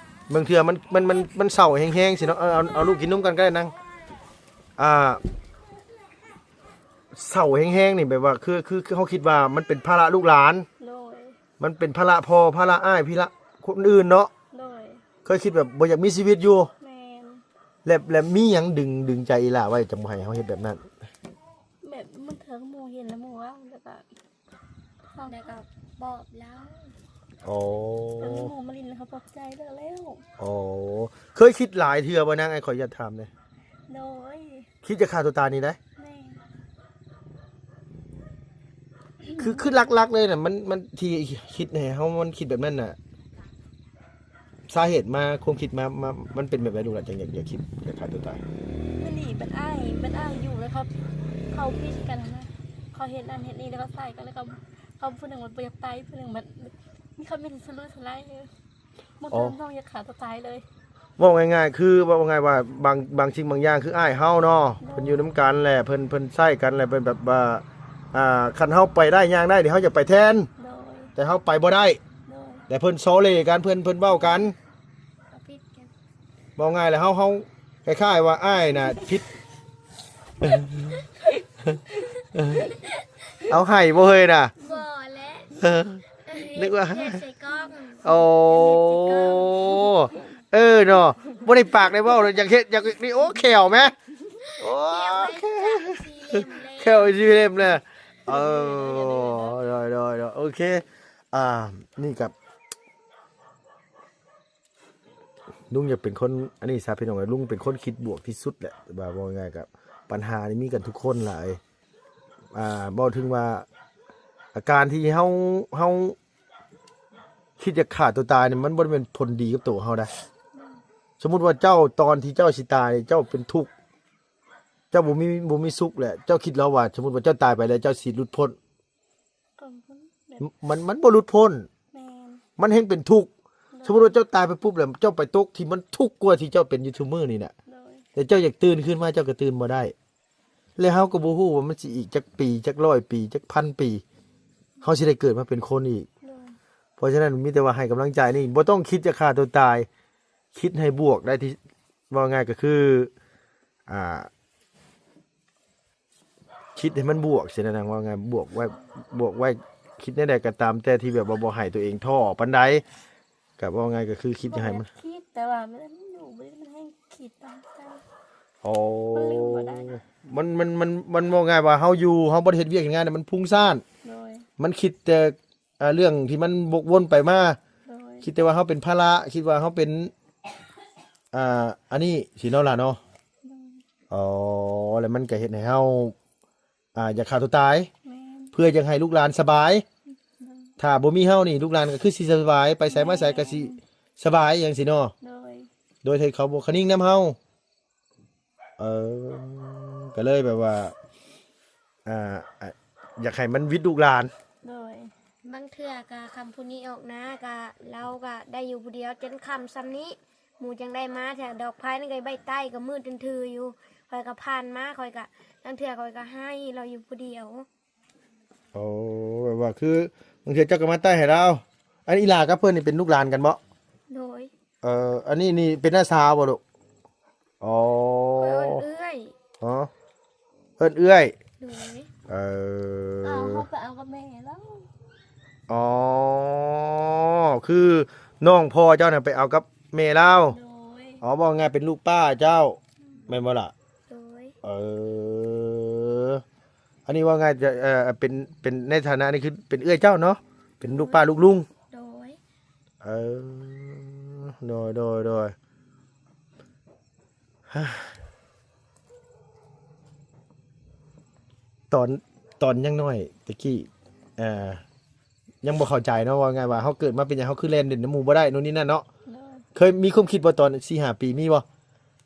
ບາງເທື່ອມັນ ມັນ ມັນ ມັນເສົ້າແຮງໆຊີ້ເນາະ ເອົາ ເອົາ ເອົາລູກກິນນົມກ່ອນກໍໄດ້ນາງ ອ່າ ເສົ້າແຮງໆນີ້ ແບບວ່າ ຄື ຄື ຄືເຮົາຄິດວ່າມັນເປັນພາລະລູກຫຼານ ໂດຍ ມັນເປັນພາລະພໍ່ ພາລະອ້າຍ ພາລະຄົນອື່ນເນາະ ໂດຍ ເຄີຍຄິດແບບບໍ່ຢາກມີຊີວິດຢູ່ ແມ່ນ ແລ້ວ ແລ້ວມີຫຍັງດຶງ ດຶງໃຈອີ່ຫຼ້າໄວ້ຈັ່ງບໍ່ໃຫ້ເຮົາເຮັດແບບນັ້ນ? ແບບບາງເທື່ອໝູ່ເຫັນແລ້ວໝູ່ເວົ້າ ແລ້ວກໍ ແລ້ວກໍປອບລາວ ອໍ ແລ້ວໝູ່ມາຫຼິ້ນ ເຂົາປອບໃຈແລ້ວ ແລ້ວ ອໍ ເຄີຍຄິດຫຼາຍເທື່ອບໍ່ນາງ? ອ້າຍຂໍອະນຸຍາດຖາມແດ່ ໂດຍ ຄິດຈະຂ້າຕົວຕາຍນີ້ໄດ໋ ແມ່ນ ຄື ຄືຫຼັກໆເລີຍນະ ມັນ ມັນທີ່ຄິດໃຫ້ເຮົາ ມັນຄິດແບບນັ້ນນະ ສາເຫດມາ ຄວາມຄິດມາ ມາ ມັນເປັນແບບໃດລູກຫຼານ ຈັ່ງຢາກ ຢາກຄິດ ຢາກຂ້າຕົວຕາຍ? ມັນໜີເປັນອ້າຍ ເປັນອ້າຍຢູ່ ແລ້ວເຂົາ ເຂົາຜິດກັນຫັ້ນນະ ເຂົາເຮັດນັ້ນເຮັດນີ້ ແລ້ວກໍໃສ່ກັນ ແລ້ວກໍເຂົາຜູ້ໜຶ່ງມັນບໍ່ຢາກໄປ ຜູ້ໜຶ່ງມັນມີຄຳເຫັນສະຫຼຸດສະຫຼາຍ ບໍ່ ອໍ ເຖິງນ້ອງຢາກຂ້າຕົວຕາຍເລີຍ. ເວົ້າງ່າຍໆ ຄື ເວົ້າງ່າຍວ່າ ບາງ ບາງສິ່ງບາງຢ່າງ ຄືອ້າຍເຮົາເນາະ ໂດຍ ເພິ່ນຢູ່ນຳກັນແຫຼະ ເພິ່ນ ເພິ່ນໃຊ້ກັນແຫຼະ ເພິ່ນແບບວ່າ ອ່າ ຄັນເຮົາໄປໄດ້ຍ່າງໄດ້ນີ້ ເຮົາຢາກໄປແທນ ໂດຍ ແຕ່ເຮົາໄປບໍ່ໄດ້ ໂດຍ ແຕ່ເພິ່ນສໍເຫຼກັນ ເພິ່ນ ເພິ່ນເວົ້າກັນ ເຮົາຜິດກັນ ເວົ້າງ່າຍແລ້ວ ເຮົາ ເຮົາຄ້າຍໆວ່າອ້າຍນະຜິດ ເອົາໃຫ້ບໍ່ເຮີ້ຍນະ ບໍ່ແຫຼະ ເອີ ນຶກວ່າ ແກະໃສ່ກ່ອງ ໂອ້ ເອີເນາະ ບໍ່ໄດ້ປາກໄດ້ເວົ້າ ຢາກເຮັດ ຢາກນີ້ ໂອ້ ແຂ້ວແມ ໂອ້ ແຂ້ວໄອ້ສີ່ເຫຼັ້ມແຫຼະ ເອີ ໂດຍໆໆ ໂອເຄ ອ່າ ນີ້ກໍ ລຸງຢາກເປັນຄົນ ອັນນີ້ຊະ ພີ່ນ້ອງເອີຍ ລຸງເປັນຄົນຄິດບວກທີ່ສຸດແຫຼະ ວ່າເວົ້າງ່າຍໆ ກໍ ບັນຫານີ້ມີກັນທຸກຄົນຫຼາຍ ອ່າ ເວົ້າເຖິງວ່າ ອາການທີ່ເຮົາ ເຮົາຄິດຈະຂ້າຕົວຕາຍນີ້ ມັນບໍ່ໄດ້ເປັນຜົນດີກັບໂຕເຮົາໃດ໋. ສົມມຸດວ່າເຈົ້າ ຕອນທີ່ເຈົ້າຊິຕາຍ ເຈົ້າເປັນທຸກ ເຈົ້າບໍ່ມີ ບໍ່ມີສຸກແຫຼະ ເຈົ້າຄິດລະວ່າ ສົມມຸດວ່າເຈົ້າຕາຍໄປແລ້ວ ເຈົ້າຊິຫຼຸດພົ້ນ ກໍບໍ່ ມັນ ມັນບໍ່ຫຼຸດພົ້ນ ແມ່ນ ມັນແຮ່ງເປັນທຸກ ໂດຍ ສົມມຸດວ່າເຈົ້າຕາຍໄປປຸບແລ້ວ ເຈົ້າໄປຕົກທີ່ມັນທຸກກວ່າທີ່ເຈົ້າເປັນຢູ່ທຸກມື້ນີ້ນະ ໂດຍ ແຕ່ເຈົ້າຢາກຕື່ນຄືນມາ ເຈົ້າກໍຕື່ນບໍ່ໄດ້ ແລະເຮົາກໍບໍ່ຮູ້ວ່າມັນຊິອີກຈັກປີ ຈັກຮ້ອຍປີ ຈັກພັນປີ ເຮົາຊິໄດ້ເກີດມາເປັນຄົນອີກ ໂດຍ ເພາະສະນັ້ນມີແຕ່ວ່າໃຫ້ກຳລັງໃຈນີ້ ບໍ່ຕ້ອງຄິດຈະຂ້າຕົວຕາຍ ຄິດໃຫ້ບວກໄດ້ ທີ່ ເວົ້າງ່າຍກໍຄື ອ່າ ຄິດໃຫ້ມັນບວກຊີ້ນະ ເວົ້າງ່າຍ ບວກໄວ້ ບວກໄວ້ ຄິດແນວໃດກໍຕາມແຕ່ທີ່ແບບວ່າບໍ່ໃຫ້ຕົວເອງທໍ້ປານໃດ ກໍເວົ້າງ່າຍກໍຄືຄິດໃຫ້ມັນ ບໍ່ໄດ້ຄິດ ແຕ່ວ່າມັນຢູ່ ມັນແຮ່ງຄິດຕາມເກົ່າ ໂອ້ ມັນລືມບໍ່ໄດ້ ມັນ ມັນ ມັນ ມັນເວົ້າງ່າຍວ່າເຮົາຢູ່ ເຮົາບໍ່ໄດ້ເຮັດວຽກເຮັດງານ ມັນພຸ້ງສ້ານ ໂດຍ ມັນຄິດແຕ່ ອ່າ ເລື່ອງທີ່ມັນວົກວົນໄປມາ ໂດຍ ຄິດແຕ່ວ່າເຮົາເປັນພາລະ ຄິດວ່າເຮົາເປັນ ອ່າ ອັນນີ້ຊີ້ເນາະຫຼານເນາະ ໂດຍ ອໍ ແລ້ວມັນກໍເຮັດໃຫ້ເຮົາ ອ່າ ຢາກຂ້າຕົວຕາຍ ແມ່ນ ເພື່ອຢາກໃຫ້ລູກຫຼານສະບາຍ ໂດຍ ຖ້າບໍ່ມີເຮົານີ້ ລູກຫຼານກໍຄືຊິສະບາຍ ໄປໃສມາໃສກໍຊິ ແມ່ນ ສະບາຍຫຍັງຊີ້ເນາະ ໂດຍ ໂດຍທີ່ເຂົາບໍ່ຄະນິງນຳເຮົາ. ເອີ ກໍເລີຍແບບວ່າ ອ່າ ອ່າ ຢາກໃຫ້ມັນຫວິດລູກຫຼານ ໂດຍ ບາງເທື່ອກະຄຳຜູ້ນີ້ອອກນາ ກະລາວກະໄດ້ຢູ່ຜູ້ດຽວຈົນຄ່ຳຊ່ຳນີ້ ໝູ່ຈັ່ງໄດ້ມາແທ້ ດອກໄຟນັ້ນກະໃບໃຕ້ກະມືດຕື່ນຖືຢູ່ ຂ້ອຍກະຜ່ານມາ ຂ້ອຍກະ ລາງເທື່ອຂ້ອຍກະໃຫ້ລາວຢູ່ຜູ້ດຽວ. ໂອ້ ແບບວ່າຄືບາງເທື່ອເຈົ້າກໍມາໄຕ້ໃຫ້ລາວ ອັນອີ່ຫຼ້າກັບເພິ່ນນີ້ເປັນລູກຫຼານກັນບໍ່? ໂດຍ ເອີ ອັນນີ້ນີ້ເປັນນ້າສາວບໍ່ລູກ? ອໍ ເອີ້ນເອື້ອຍ ອໍ ເອີ້ນເອື້ອຍ ໂດຍ ເອີ ເອົາ ເຮົາໄປເອົາກັບແມ່ລາວ ອໍ ຄືນ້ອງພໍ່ເຈົ້ານະໄປເອົາກັບແມ່ລາວ ໂດຍ ອໍ ເວົ້າງ່າຍເປັນລູກປ້າເຈົ້າ ແມ່ນບໍ່ລະ? ໂດຍ ເອີ ອັນນີ້ເວົ້າງ່າຍຈະ ເອີ ເປັນ ເປັນໃນຖານະນີ້ຄືເປັນເອື້ອຍເຈົ້າເນາະ ເປັນລູກປ້າລູກລຸງ ໂດຍ ເອີ ໂດຍ ໂດຍ ໂດຍ ຕອນ ຕອນຍັງນ້ອຍແຕ່ກີ້ ເອີ ຍັງບໍ່ເຂົ້າໃຈເນາະ ເວົ້າງ່າຍວ່າເຮົາເກີດມາເປັນຫຍັງເຮົາຄືແລ່ນຫຼິ້ນນຳໝູ່ບໍ່ໄດ້ໂນ່ນນີ້ນັ້ນເນາະ ໂດຍ ເຄີຍມີຄວາມຄິດບໍ່ຕອນສີ່ຫ້າປີ ມີບໍ່?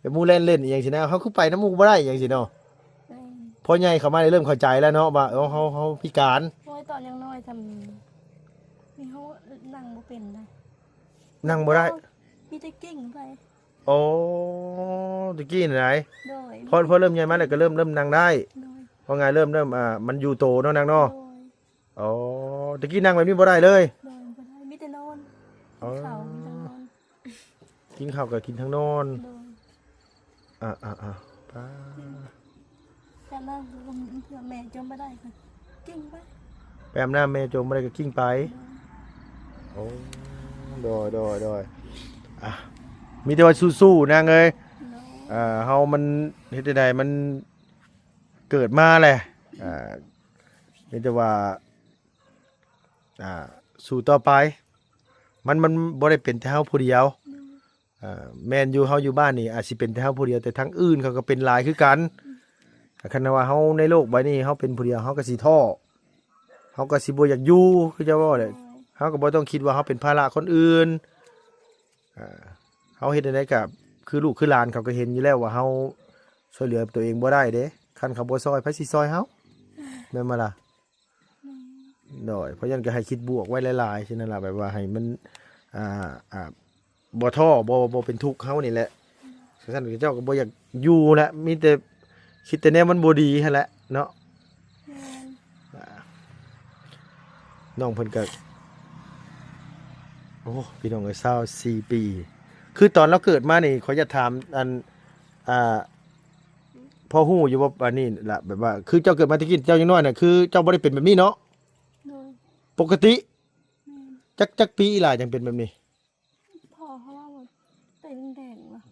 ແບບໝູ່ແລ່ນຫຼິ້ນອີ່ຫຍັງຊີ້ນະ ເຮົາຄືໄປນຳໝູ່ບໍ່ໄດ້ອີ່ຫຍັງຊີ້ເນາະ ແມ່ນ ພໍໃຫຍ່ເຂົ້າມາໄດ້ເລີ່ມເຂົ້າໃຈແລ້ວເນາະວ່າ ເອີ ເຮົາ ເຮົາ ເຮົາພິການ ໂອ້ຍ ຕອນຍັງນ້ອຍຊ່ຳນີ້ເຮົານັ່ງບໍ່ເປັນນະ ນັ່ງບໍ່ໄດ້ ມີແຕ່ກິ່ງໄປ ໂອ້ ຕະກີ້ນະ ໂດຍ ພໍ ພໍເລີ່ມໃຫຍ່ມາແລ້ວກໍເລີ່ມ ເລີ່ມນັ່ງໄດ້ ໂດຍ ເວົ້າງ່າຍເລີ່ມ ເລີ່ມ ອ່າ ມັນຢູ່ໂຕເນາະ ນັ່ງເນາະ ໂດຍ ອໍ ຕະກີ້ນັ່ງແບບນີ້ບໍ່ໄດ້ເລີຍ ໂດຍ ບໍ່ໄດ້ ມີແຕ່ນອນ ອໍ ກິນເຂົ້າ ມີແຕ່ນອນ ກິນເຂົ້າກໍກິນທັງນອນ ໂດຍ ອ່າໆໆ ປ້າ ແມ່ຈົມບໍ່ໄດ້ກໍກິ້ງໄປ ແມ່ຈົມບໍ່ໄດ້ກໍກິ້ງໄປ ໂດຍ ໂອ້ ໂດຍ ໂດຍ ໂດຍ ອ່າ ມີແຕ່ວ່າສູ້ໆ ນາງເອີຍ ໂດຍ ອ່າ ເຮົາມັນເຮັດຈັ່ງໃດ ມັນເກີດມາແຫຼະ ອ່າ ມີແຕ່ວ່າ ອ່າ ສູ້ຕໍ່ໄປ ມັນ ມັນບໍ່ໄດ້ເປັນແຕ່ເຮົາຜູ້ດຽວ ໂດຍ ອ່າ ແມ່ນຢູ່ ເຮົາຢູ່ບ້ານນີ້ອາດຊິເປັນແຕ່ເຮົາຜູ້ດຽວ ແຕ່ທາງອື່ນເຂົາກໍເປັນຫຼາຍຄືກັນ ອືມ ຄັນວ່າເຮົາໃນໂລກໃບນີ້ເຮົາເປັນຜູ້ດຽວ ເຮົາກໍຊິທໍ້ ເຮົາກໍຊິບໍ່ຢາກຢູ່ ຄືເຈົ້າເວົ້າແຫຼະ ໂດຍ ເຮົາກໍບໍ່ຕ້ອງຄິດວ່າເຮົາເປັນພາລະຄົນອື່ນ ອ່າ ເຮົາເຮັດແນວໃດກໍຄືລູກຄືຫຼານເຂົາກໍເຫັນຢູ່ແລ້ວວ່າເຮົາຊ່ວຍເຫຼືອຕົວເອງບໍ່ໄດ້ເດ້ ຄັນເຂົາບໍ່ຊ່ອຍໃຜຊິຊ່ອຍເຮົາ ແມ່ນບໍ່ລະ? ແມ່ນ ໂດຍ ເພາະນັ້ນກໍໃຫ້ຄິດບວກໄວ້ຫຼາຍໆ ຊັ້ນນັ້ນລະ ແບບວ່າໃຫ້ມັນ ອ່າ ອ່າ ບໍ່ທໍ້ ບໍ່ ບໍ່ເປັນທຸກ ເຮົານີ້ແຫຼະ ອືມ ຊັ້ນເຈົ້າກໍບໍ່ຢາກຢູ່ແຫຼະ ມີແຕ່ຄິດແຕ່ແນວມັນບໍ່ດີຫັ້ນແຫຼະເນາະ ແມ່ນ ອ່າ ນ້ອງເພິ່ນກໍ ໂອ້ ພີ່ນ້ອງເອີຍ ຊາວສີ່ປີ ຄືຕອນລາວເກີດມານີ້ ຂໍຢາກຖາມ ອັນ ອ່າ ພໍຮູ້ຢູ່ບໍ່ ອັນນີ້ລະ ແບບວ່າ ຄືເຈົ້າເກີດມາແຕ່ກີ້ ເຈົ້າຍັງນ້ອຍນະ ຄືເຈົ້າບໍ່ໄດ້ເປັນແບບນີ້ເນາະ? ໂດຍ ປົກກະຕິ? ແມ່ນ. ຈັກ ຈັກປີອີ່ຫຼ້າຈັ່ງເປັນແບບນີ້? ພໍ່ເຮົາເວົ້າວ່າແຕ່ແດງໆ ວ່າ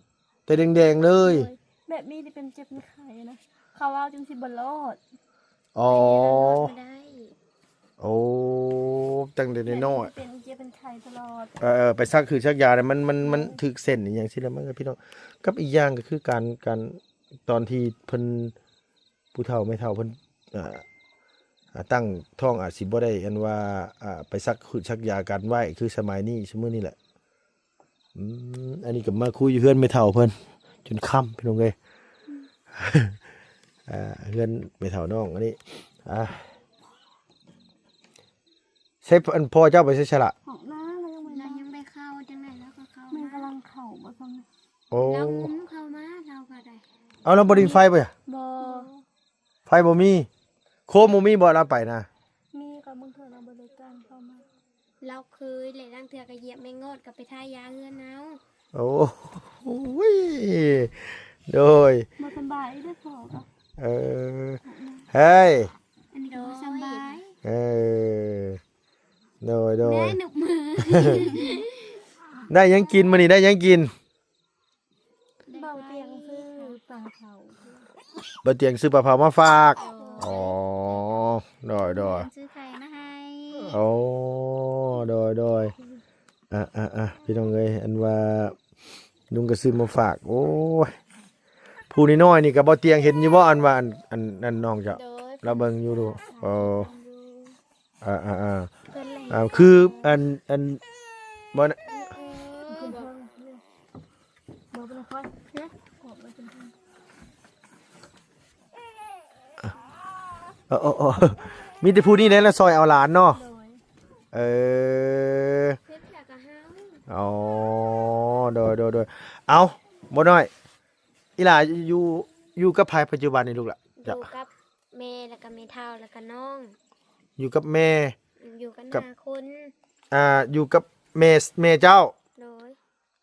ແຕ່ແດງໆ ເລີຍ. ໂດຍ ແບບນີ້ທີ່ເປັນເຈັບເປັນໄຂ້ນະ ເຂົາເວົ້າຈັ່ງຊິບໍ່ລອດ. ອໍ ບໍ່ໄດ້. ໂອ້ ຕັ້ງແຕ່ນ້ອຍໆ ເປັນເຈັບເປັນໄຂ້ຕະຫຼອດ. ເອີ ໄປສັກຄືສັກຢາ ມັນ ມັນ ມັນຖືກເສັ້ນອີ່ຫຍັງຊີ້ແຫຼະ ມັນກໍ ພີ່ນ້ອງ ກັບອີກຢ່າງກໍຄືການ ການ ຕອນທີ່ເພິ່ນ ຜູ້ເຖົ້າແມ່ເຖົ້າເພິ່ນ ເອີ ອ່າ ຕັ້ງທ້ອງອາດຊິບໍ່ໄດ້ ອັນວ່າ ອ່າ ໄປສັກຄືສັກຢາກັນໄວ້ ຄືສະໄໝນີ້ ຊຸມື້ນີ້ແຫຼະ. ອືມ ອັນນີ້ກໍມາຄຸຍຢູ່ເຮືອນແມ່ເຖົ້າເພິ່ນຈົນຄ່ຳ ພີ່ນ້ອງເອີຍ. ອ່າ ເຮືອນແມ່ເຖົ້ານ້ອງອັນນີ້ ອ່າ ໃສ ອັນພໍ່ເຈົ້າໄປໃສຊະລະ? ອອກນາ ລາວຍັງບໍ່ ລາວຍັງບໍ່ໄດ້ເຂົ້າ ຈັ່ງໃດລາວກໍເຂົ້າ ແມ່ນ ມາ ກຳລັງເຂົ້າບໍ່ຊໍ້າ. ໂອ້ ລາວງຸ້ມເຂົ້າມາ ລາວກໍໄດ້. ເອົາ ລາວບໍ່ໄດ້ມີໄຟບໍ່? ບໍ່ ໄຟບໍ່ມີ ໂຄມບໍ່ມີບໍ່ ລາວໄປນະ? ມີ ກໍບາງເທື່ອລາວບໍລິການເຂົ້າມາ. ລາວເຄີຍແຫຼະ ລາງເທື່ອກໍຢຽບແມງງອດ ກໍໄປທາຢາເຮືອນເຮົາ. ໂອ້ຍ ໂດຍ ບໍ່ສະບາຍເດ້ພໍ່ກໍ ເອີ ເຮີ້ຍ ອັນນີ້ກໍບໍ່ສະບາຍ. ເອີ ໂດຍ ໂດຍ ແມ່ໜຸບມື ໄດ້ຫຍັງກິນມື້ນີ້ ໄດ້ຫຍັງກິນ? ເບົາຕຽງຊື້ປາເຜົາ ເບົາຕຽງຊື້ປາເຜົາມາຝາກ. ອໍ ໂດຍ ໂດຍ ຊື້ໄຂ່ມາໃຫ້. ໂອ້ ໂດຍ ໂດຍ ອ່ະ ອ່ະ ອ່ະ ພີ່ນ້ອງເອີຍ ອັນວ່າລຸງກໍຊື້ມາຝາກ. ໂອ້ຍ ຜູ້ນ້ອຍໆນີ້ກໍເບົາຕຽງເຫັນຢູ່ບໍ່? ອັນວ່າ ອັນ ອັນ ອັນນ້ອງເຈົ້າ ໂດຍ ລາວເບິ່ງຢູ່ດູ. ອໍ ເອີ ອ່າໆໆ ເພິ່ນແຫຼະ ອ່າ ຄືອັນ ອັນ ບໍ່ນະ ເອີ ເອີ ເອີ ບໍ່ເປັນຄອຍ ເອີ ເອີ ມີແຕ່ຜູ້ນີ້ແຫຼະລະຊ່ອຍເອົາຫຼານເນາະ. ໂດຍ ເອີ ເຮັດແລ້ວກໍເຮົາ ອໍ ໂດຍ ໂດຍ ໂດຍ ເອົາ ບໍ່ນ້ອຍ ອີຫຼາຢູ່ ຢູ່ກັບໃຜປັດຈຸບັນນີ້ລູກຫຼະ? ຢູ່ກັບແມ່ ແລ້ວກໍແມ່ເຖົ້າ ແລ້ວກໍນ້ອງ. ຢູ່ກັບແມ່ ຢູ່ກັນຫ້າຄົນ ອ່າ ຢູ່ກັບແມ່ ແມ່ເຈົ້າ ໂດຍ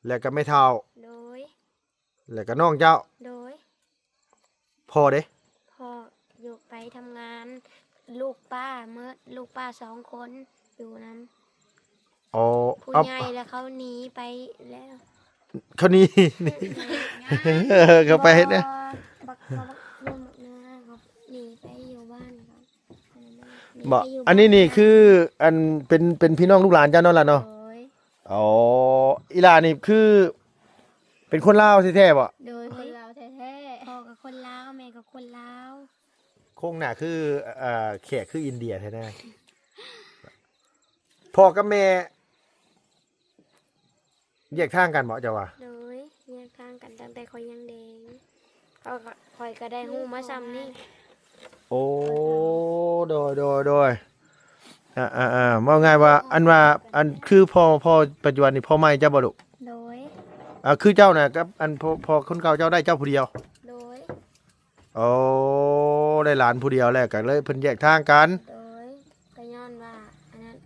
ແລ້ວກໍແມ່ເຖົ້າ ໂດຍ ແລ້ວກໍນ້ອງເຈົ້າ ໂດຍ. ພໍ່ເດ? ພໍ່ຢູ່ໄປທຳງານ ລູກປ້າເໝິດ ລູກປ້າສອງຄົນຢູ່ນຳ. ອໍ ຜູ້ໃຫຍ່ແລ້ວເຂົາໜີໄປແລ້ວ ເຂົາໜີ ເຂົາໄປເຮັດແນວ ບັກ ບັກ ບັກໜຶ່ງບັກໜຶ່ງເຂົາໜີໄປຢູ່ບ້ານເຂົາ. ບໍ່ ອັນນີ້ນີ້ຄືອັນເປັນ ເປັນພີ່ນ້ອງລູກຫຼານເຈົ້າເນາະລະເນາະ? ໂດຍ ອໍ ອີຫຼານີ້ຄືເປັນຄົນລາວແທ້ໆບໍ່? ໂດຍ ຄົນລາວແທ້ໆ ພໍ່ກໍຄົນລາວ ແມ່ກໍຄົນລາວ. ໂຄງໜ້າຄື ເອີ ແຂກຄືອິນເດຍແທ້ນະ. ພໍ່ກັບແມ່ແຍກທາງກັນບໍ່ເຈົ້າວ່າ? ໂດຍ ແຍກທາງກັນຕັ້ງແຕ່ຂ້ອຍຍັງເດັກ ຂ້ອຍກໍໄດ້ຮູ້ມາຊ່ຳນີ້. ໂອ້ ໂດຍ ໂດຍ ໂດຍ ອ່າໆໆ ເວົ້າງ່າຍວ່າ ອັນວ່າ ອັນຄືພໍ່ ພໍ່ປັດຈຸບັນນີ້ ພໍ່ໃໝ່ເຈົ້າບໍ່ລູກ? ໂດຍ ອ່າ ຄືເຈົ້ານະ ກັບອັນ ພໍ່ ພໍ່ຄົນເກົ່າເຈົ້າໄດ້ເຈົ້າຜູ້ດຽວ? ໂດຍ ໂອ້ ໄດ້ຫຼານຜູ້ດຽວແລ້ວ ກໍເລີຍເພິ່ນແຍກທາງກັນ. ໂດຍ ກໍຍ້ອນວ່າອັນນັ້ນ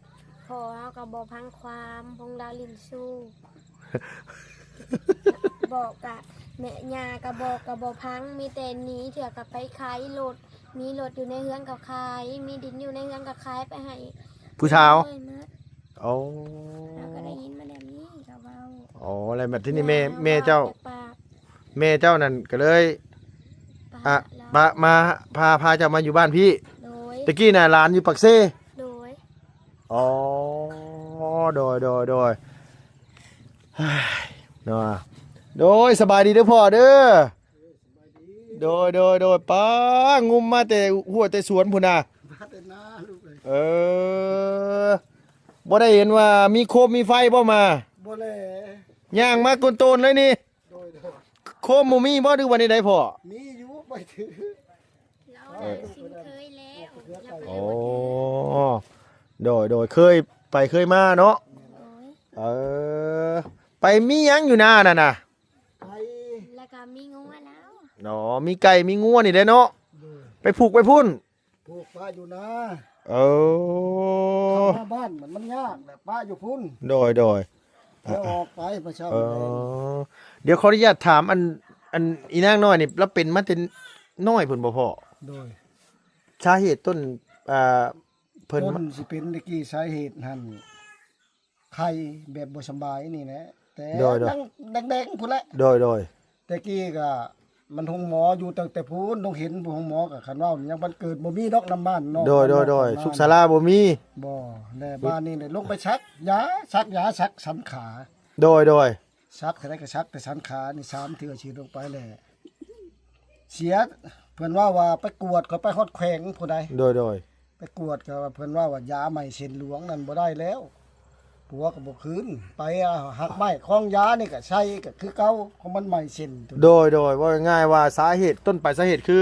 ພໍ່ເຮົາກໍບໍ່ຟັງຄວາມ ພົງລາວຫຼິ້ນຊູ້ ບອກກະ ແມ່ຍ່າກໍບອກກໍບໍ່ຟັງ ມີແຕ່ໜີ ເທື່ອກໍໄປຂາຍລົດ ມີລົດຢູ່ໃນເຮືອນກໍຂາຍ ມີດິນຢູ່ໃນເຮືອນກໍຂາຍໄປໃຫ້ຜູ້ສາວ. ໂອ້ ເຮົາກໍໄດ້ຍິນມາແບບນີ້ ເຂົາເວົ້າ. ອໍ ແລ້ວບັດທີນີ້ແມ່ ແມ່ເຈົ້າ ແມ່ເຈົ້ານັ້ນກໍເລີຍ ອ່າ ປະມາ ພາ ພາເຈົ້າມາຢູ່ບ້ານພີ້. ໂດຍ ແຕ່ກີ້ນະຫຼານຢູ່ປາກເຊ. ໂດຍ ອໍ ໂດຍ ໂດຍ ໂດຍ ເນາະ ໂດຍ ສະບາຍດີເດີພໍ່ເດີ. ໂດຍ ໂດຍ ໂດຍ ປ້າ ງຸມມາແຕ່ຫົວແຕ່ສວນພຸ້ນນະ ມາແຕ່ນາລູກເອີຍ. ເອີ ບໍ່ໄດ້ເຫັນວ່າມີໂຄມມີໄຟບໍ່ມາ? ບໍ່ແລ ຍ່າງມາກົ້ນໂຕນເລີຍນີ້. ໂດຍ ໂດຍ ໂຄມບໍ່ມີບໍ່ ຫຼືວ່າແນວໃດພໍ່? ມີຢູ່ ໄປຖື ລາວນະຊິເຄີຍແລ້ວ ໂອ້ ໂດຍ ໂດຍ ເຄີຍໄປເຄີຍມາເນາະ. ໂດຍ ເອີ ໄປມີຫຍັງຢູ່ນານັ້ນນະ? ໄປ ແລ້ວກໍມີງົວແລ້ວ ອໍ ມີໄກ່ມີງົວນີ້ແຫຼະເນາະ. ໂດຍ ໄປຜູກໄປພຸ້ນ ຜູກປະຢູ່ນາ. ເອີ ເຂົ້າມາບ້ານມັນ ມັນຍາກແຫຼະ ປະຢູ່ພຸ້ນ. ໂດຍ ໂດຍ ດຽວອອກໄປ ມາເຊົ້າ ເອີ ແລງ ດຽວຂໍອະນຸຍາດຖາມ ອັນ ອັນອີນາງນ້ອຍນີ້ ລາວເປັນມາແຕ່ນ້ອຍພຸ້ນບໍ່ພໍ່? ໂດຍ ສາເຫດຕົ້ນ ອ່າ ເພິ່ນ ຕົ້ນຊິເປັນແຕ່ກີ້ ສາເຫດຫັ້ນ ໄຂ້ແບບບໍ່ສະບາຍນີ້ແຫຼະ ແຕ່ ໂດຍໆ ແດງໆ ພຸ້ນແຫຼະ ໂດຍໆ ແຕ່ກີ້ກະມັນໂຮງໝໍຢູ່ຕັ້ງແຕ່ພຸ້ນ ໂຮງເຫັນໂຮງໝໍ ກະຄັນເວົ້າຍັງ ມັນເກີດບໍ່ມີດອກ ນຳບ້ານນອກ ໂດຍໆ ສຸກສາລາບໍ່ມີ ບໍ່ ແລະບ້ານນີ້ແຫຼະ ລົງໄປສັກຢາ ສັກຢາ ສັກສັນຂາ ໂດຍໆ ສັກເທົ່າໃດກະສັກແຕ່ສັນຂານີ້ ສາມເທື່ອ ສີ່ລົງໄປແຫຼະ ເສຍ ເພິ່ນເວົ້າວ່າໄປກວດ ຂ້ອຍໄປຮອດແຂວງພຸ້ນໃດ ໂດຍໆ ໄປກວດກະວ່າ ເພິ່ນເວົ້າວ່າຢາໄໝ້ເສັ້ນຫຼວງນັ້ນບໍ່ໄດ້ແລ້ວ ຜົວກະບໍ່ຄືນ ໄປ ອາ ຮາກໄມ້ຄອງຢານີ້ກະໃສ່ກະຄືເກົ່າ ຂອງມັນໄໝ້ເສັ້ນ ໂດຍໆ ເວົ້າງ່າຍໆ ວ່າສາເຫດ ຕົ້ນປາຍສາເຫດຄື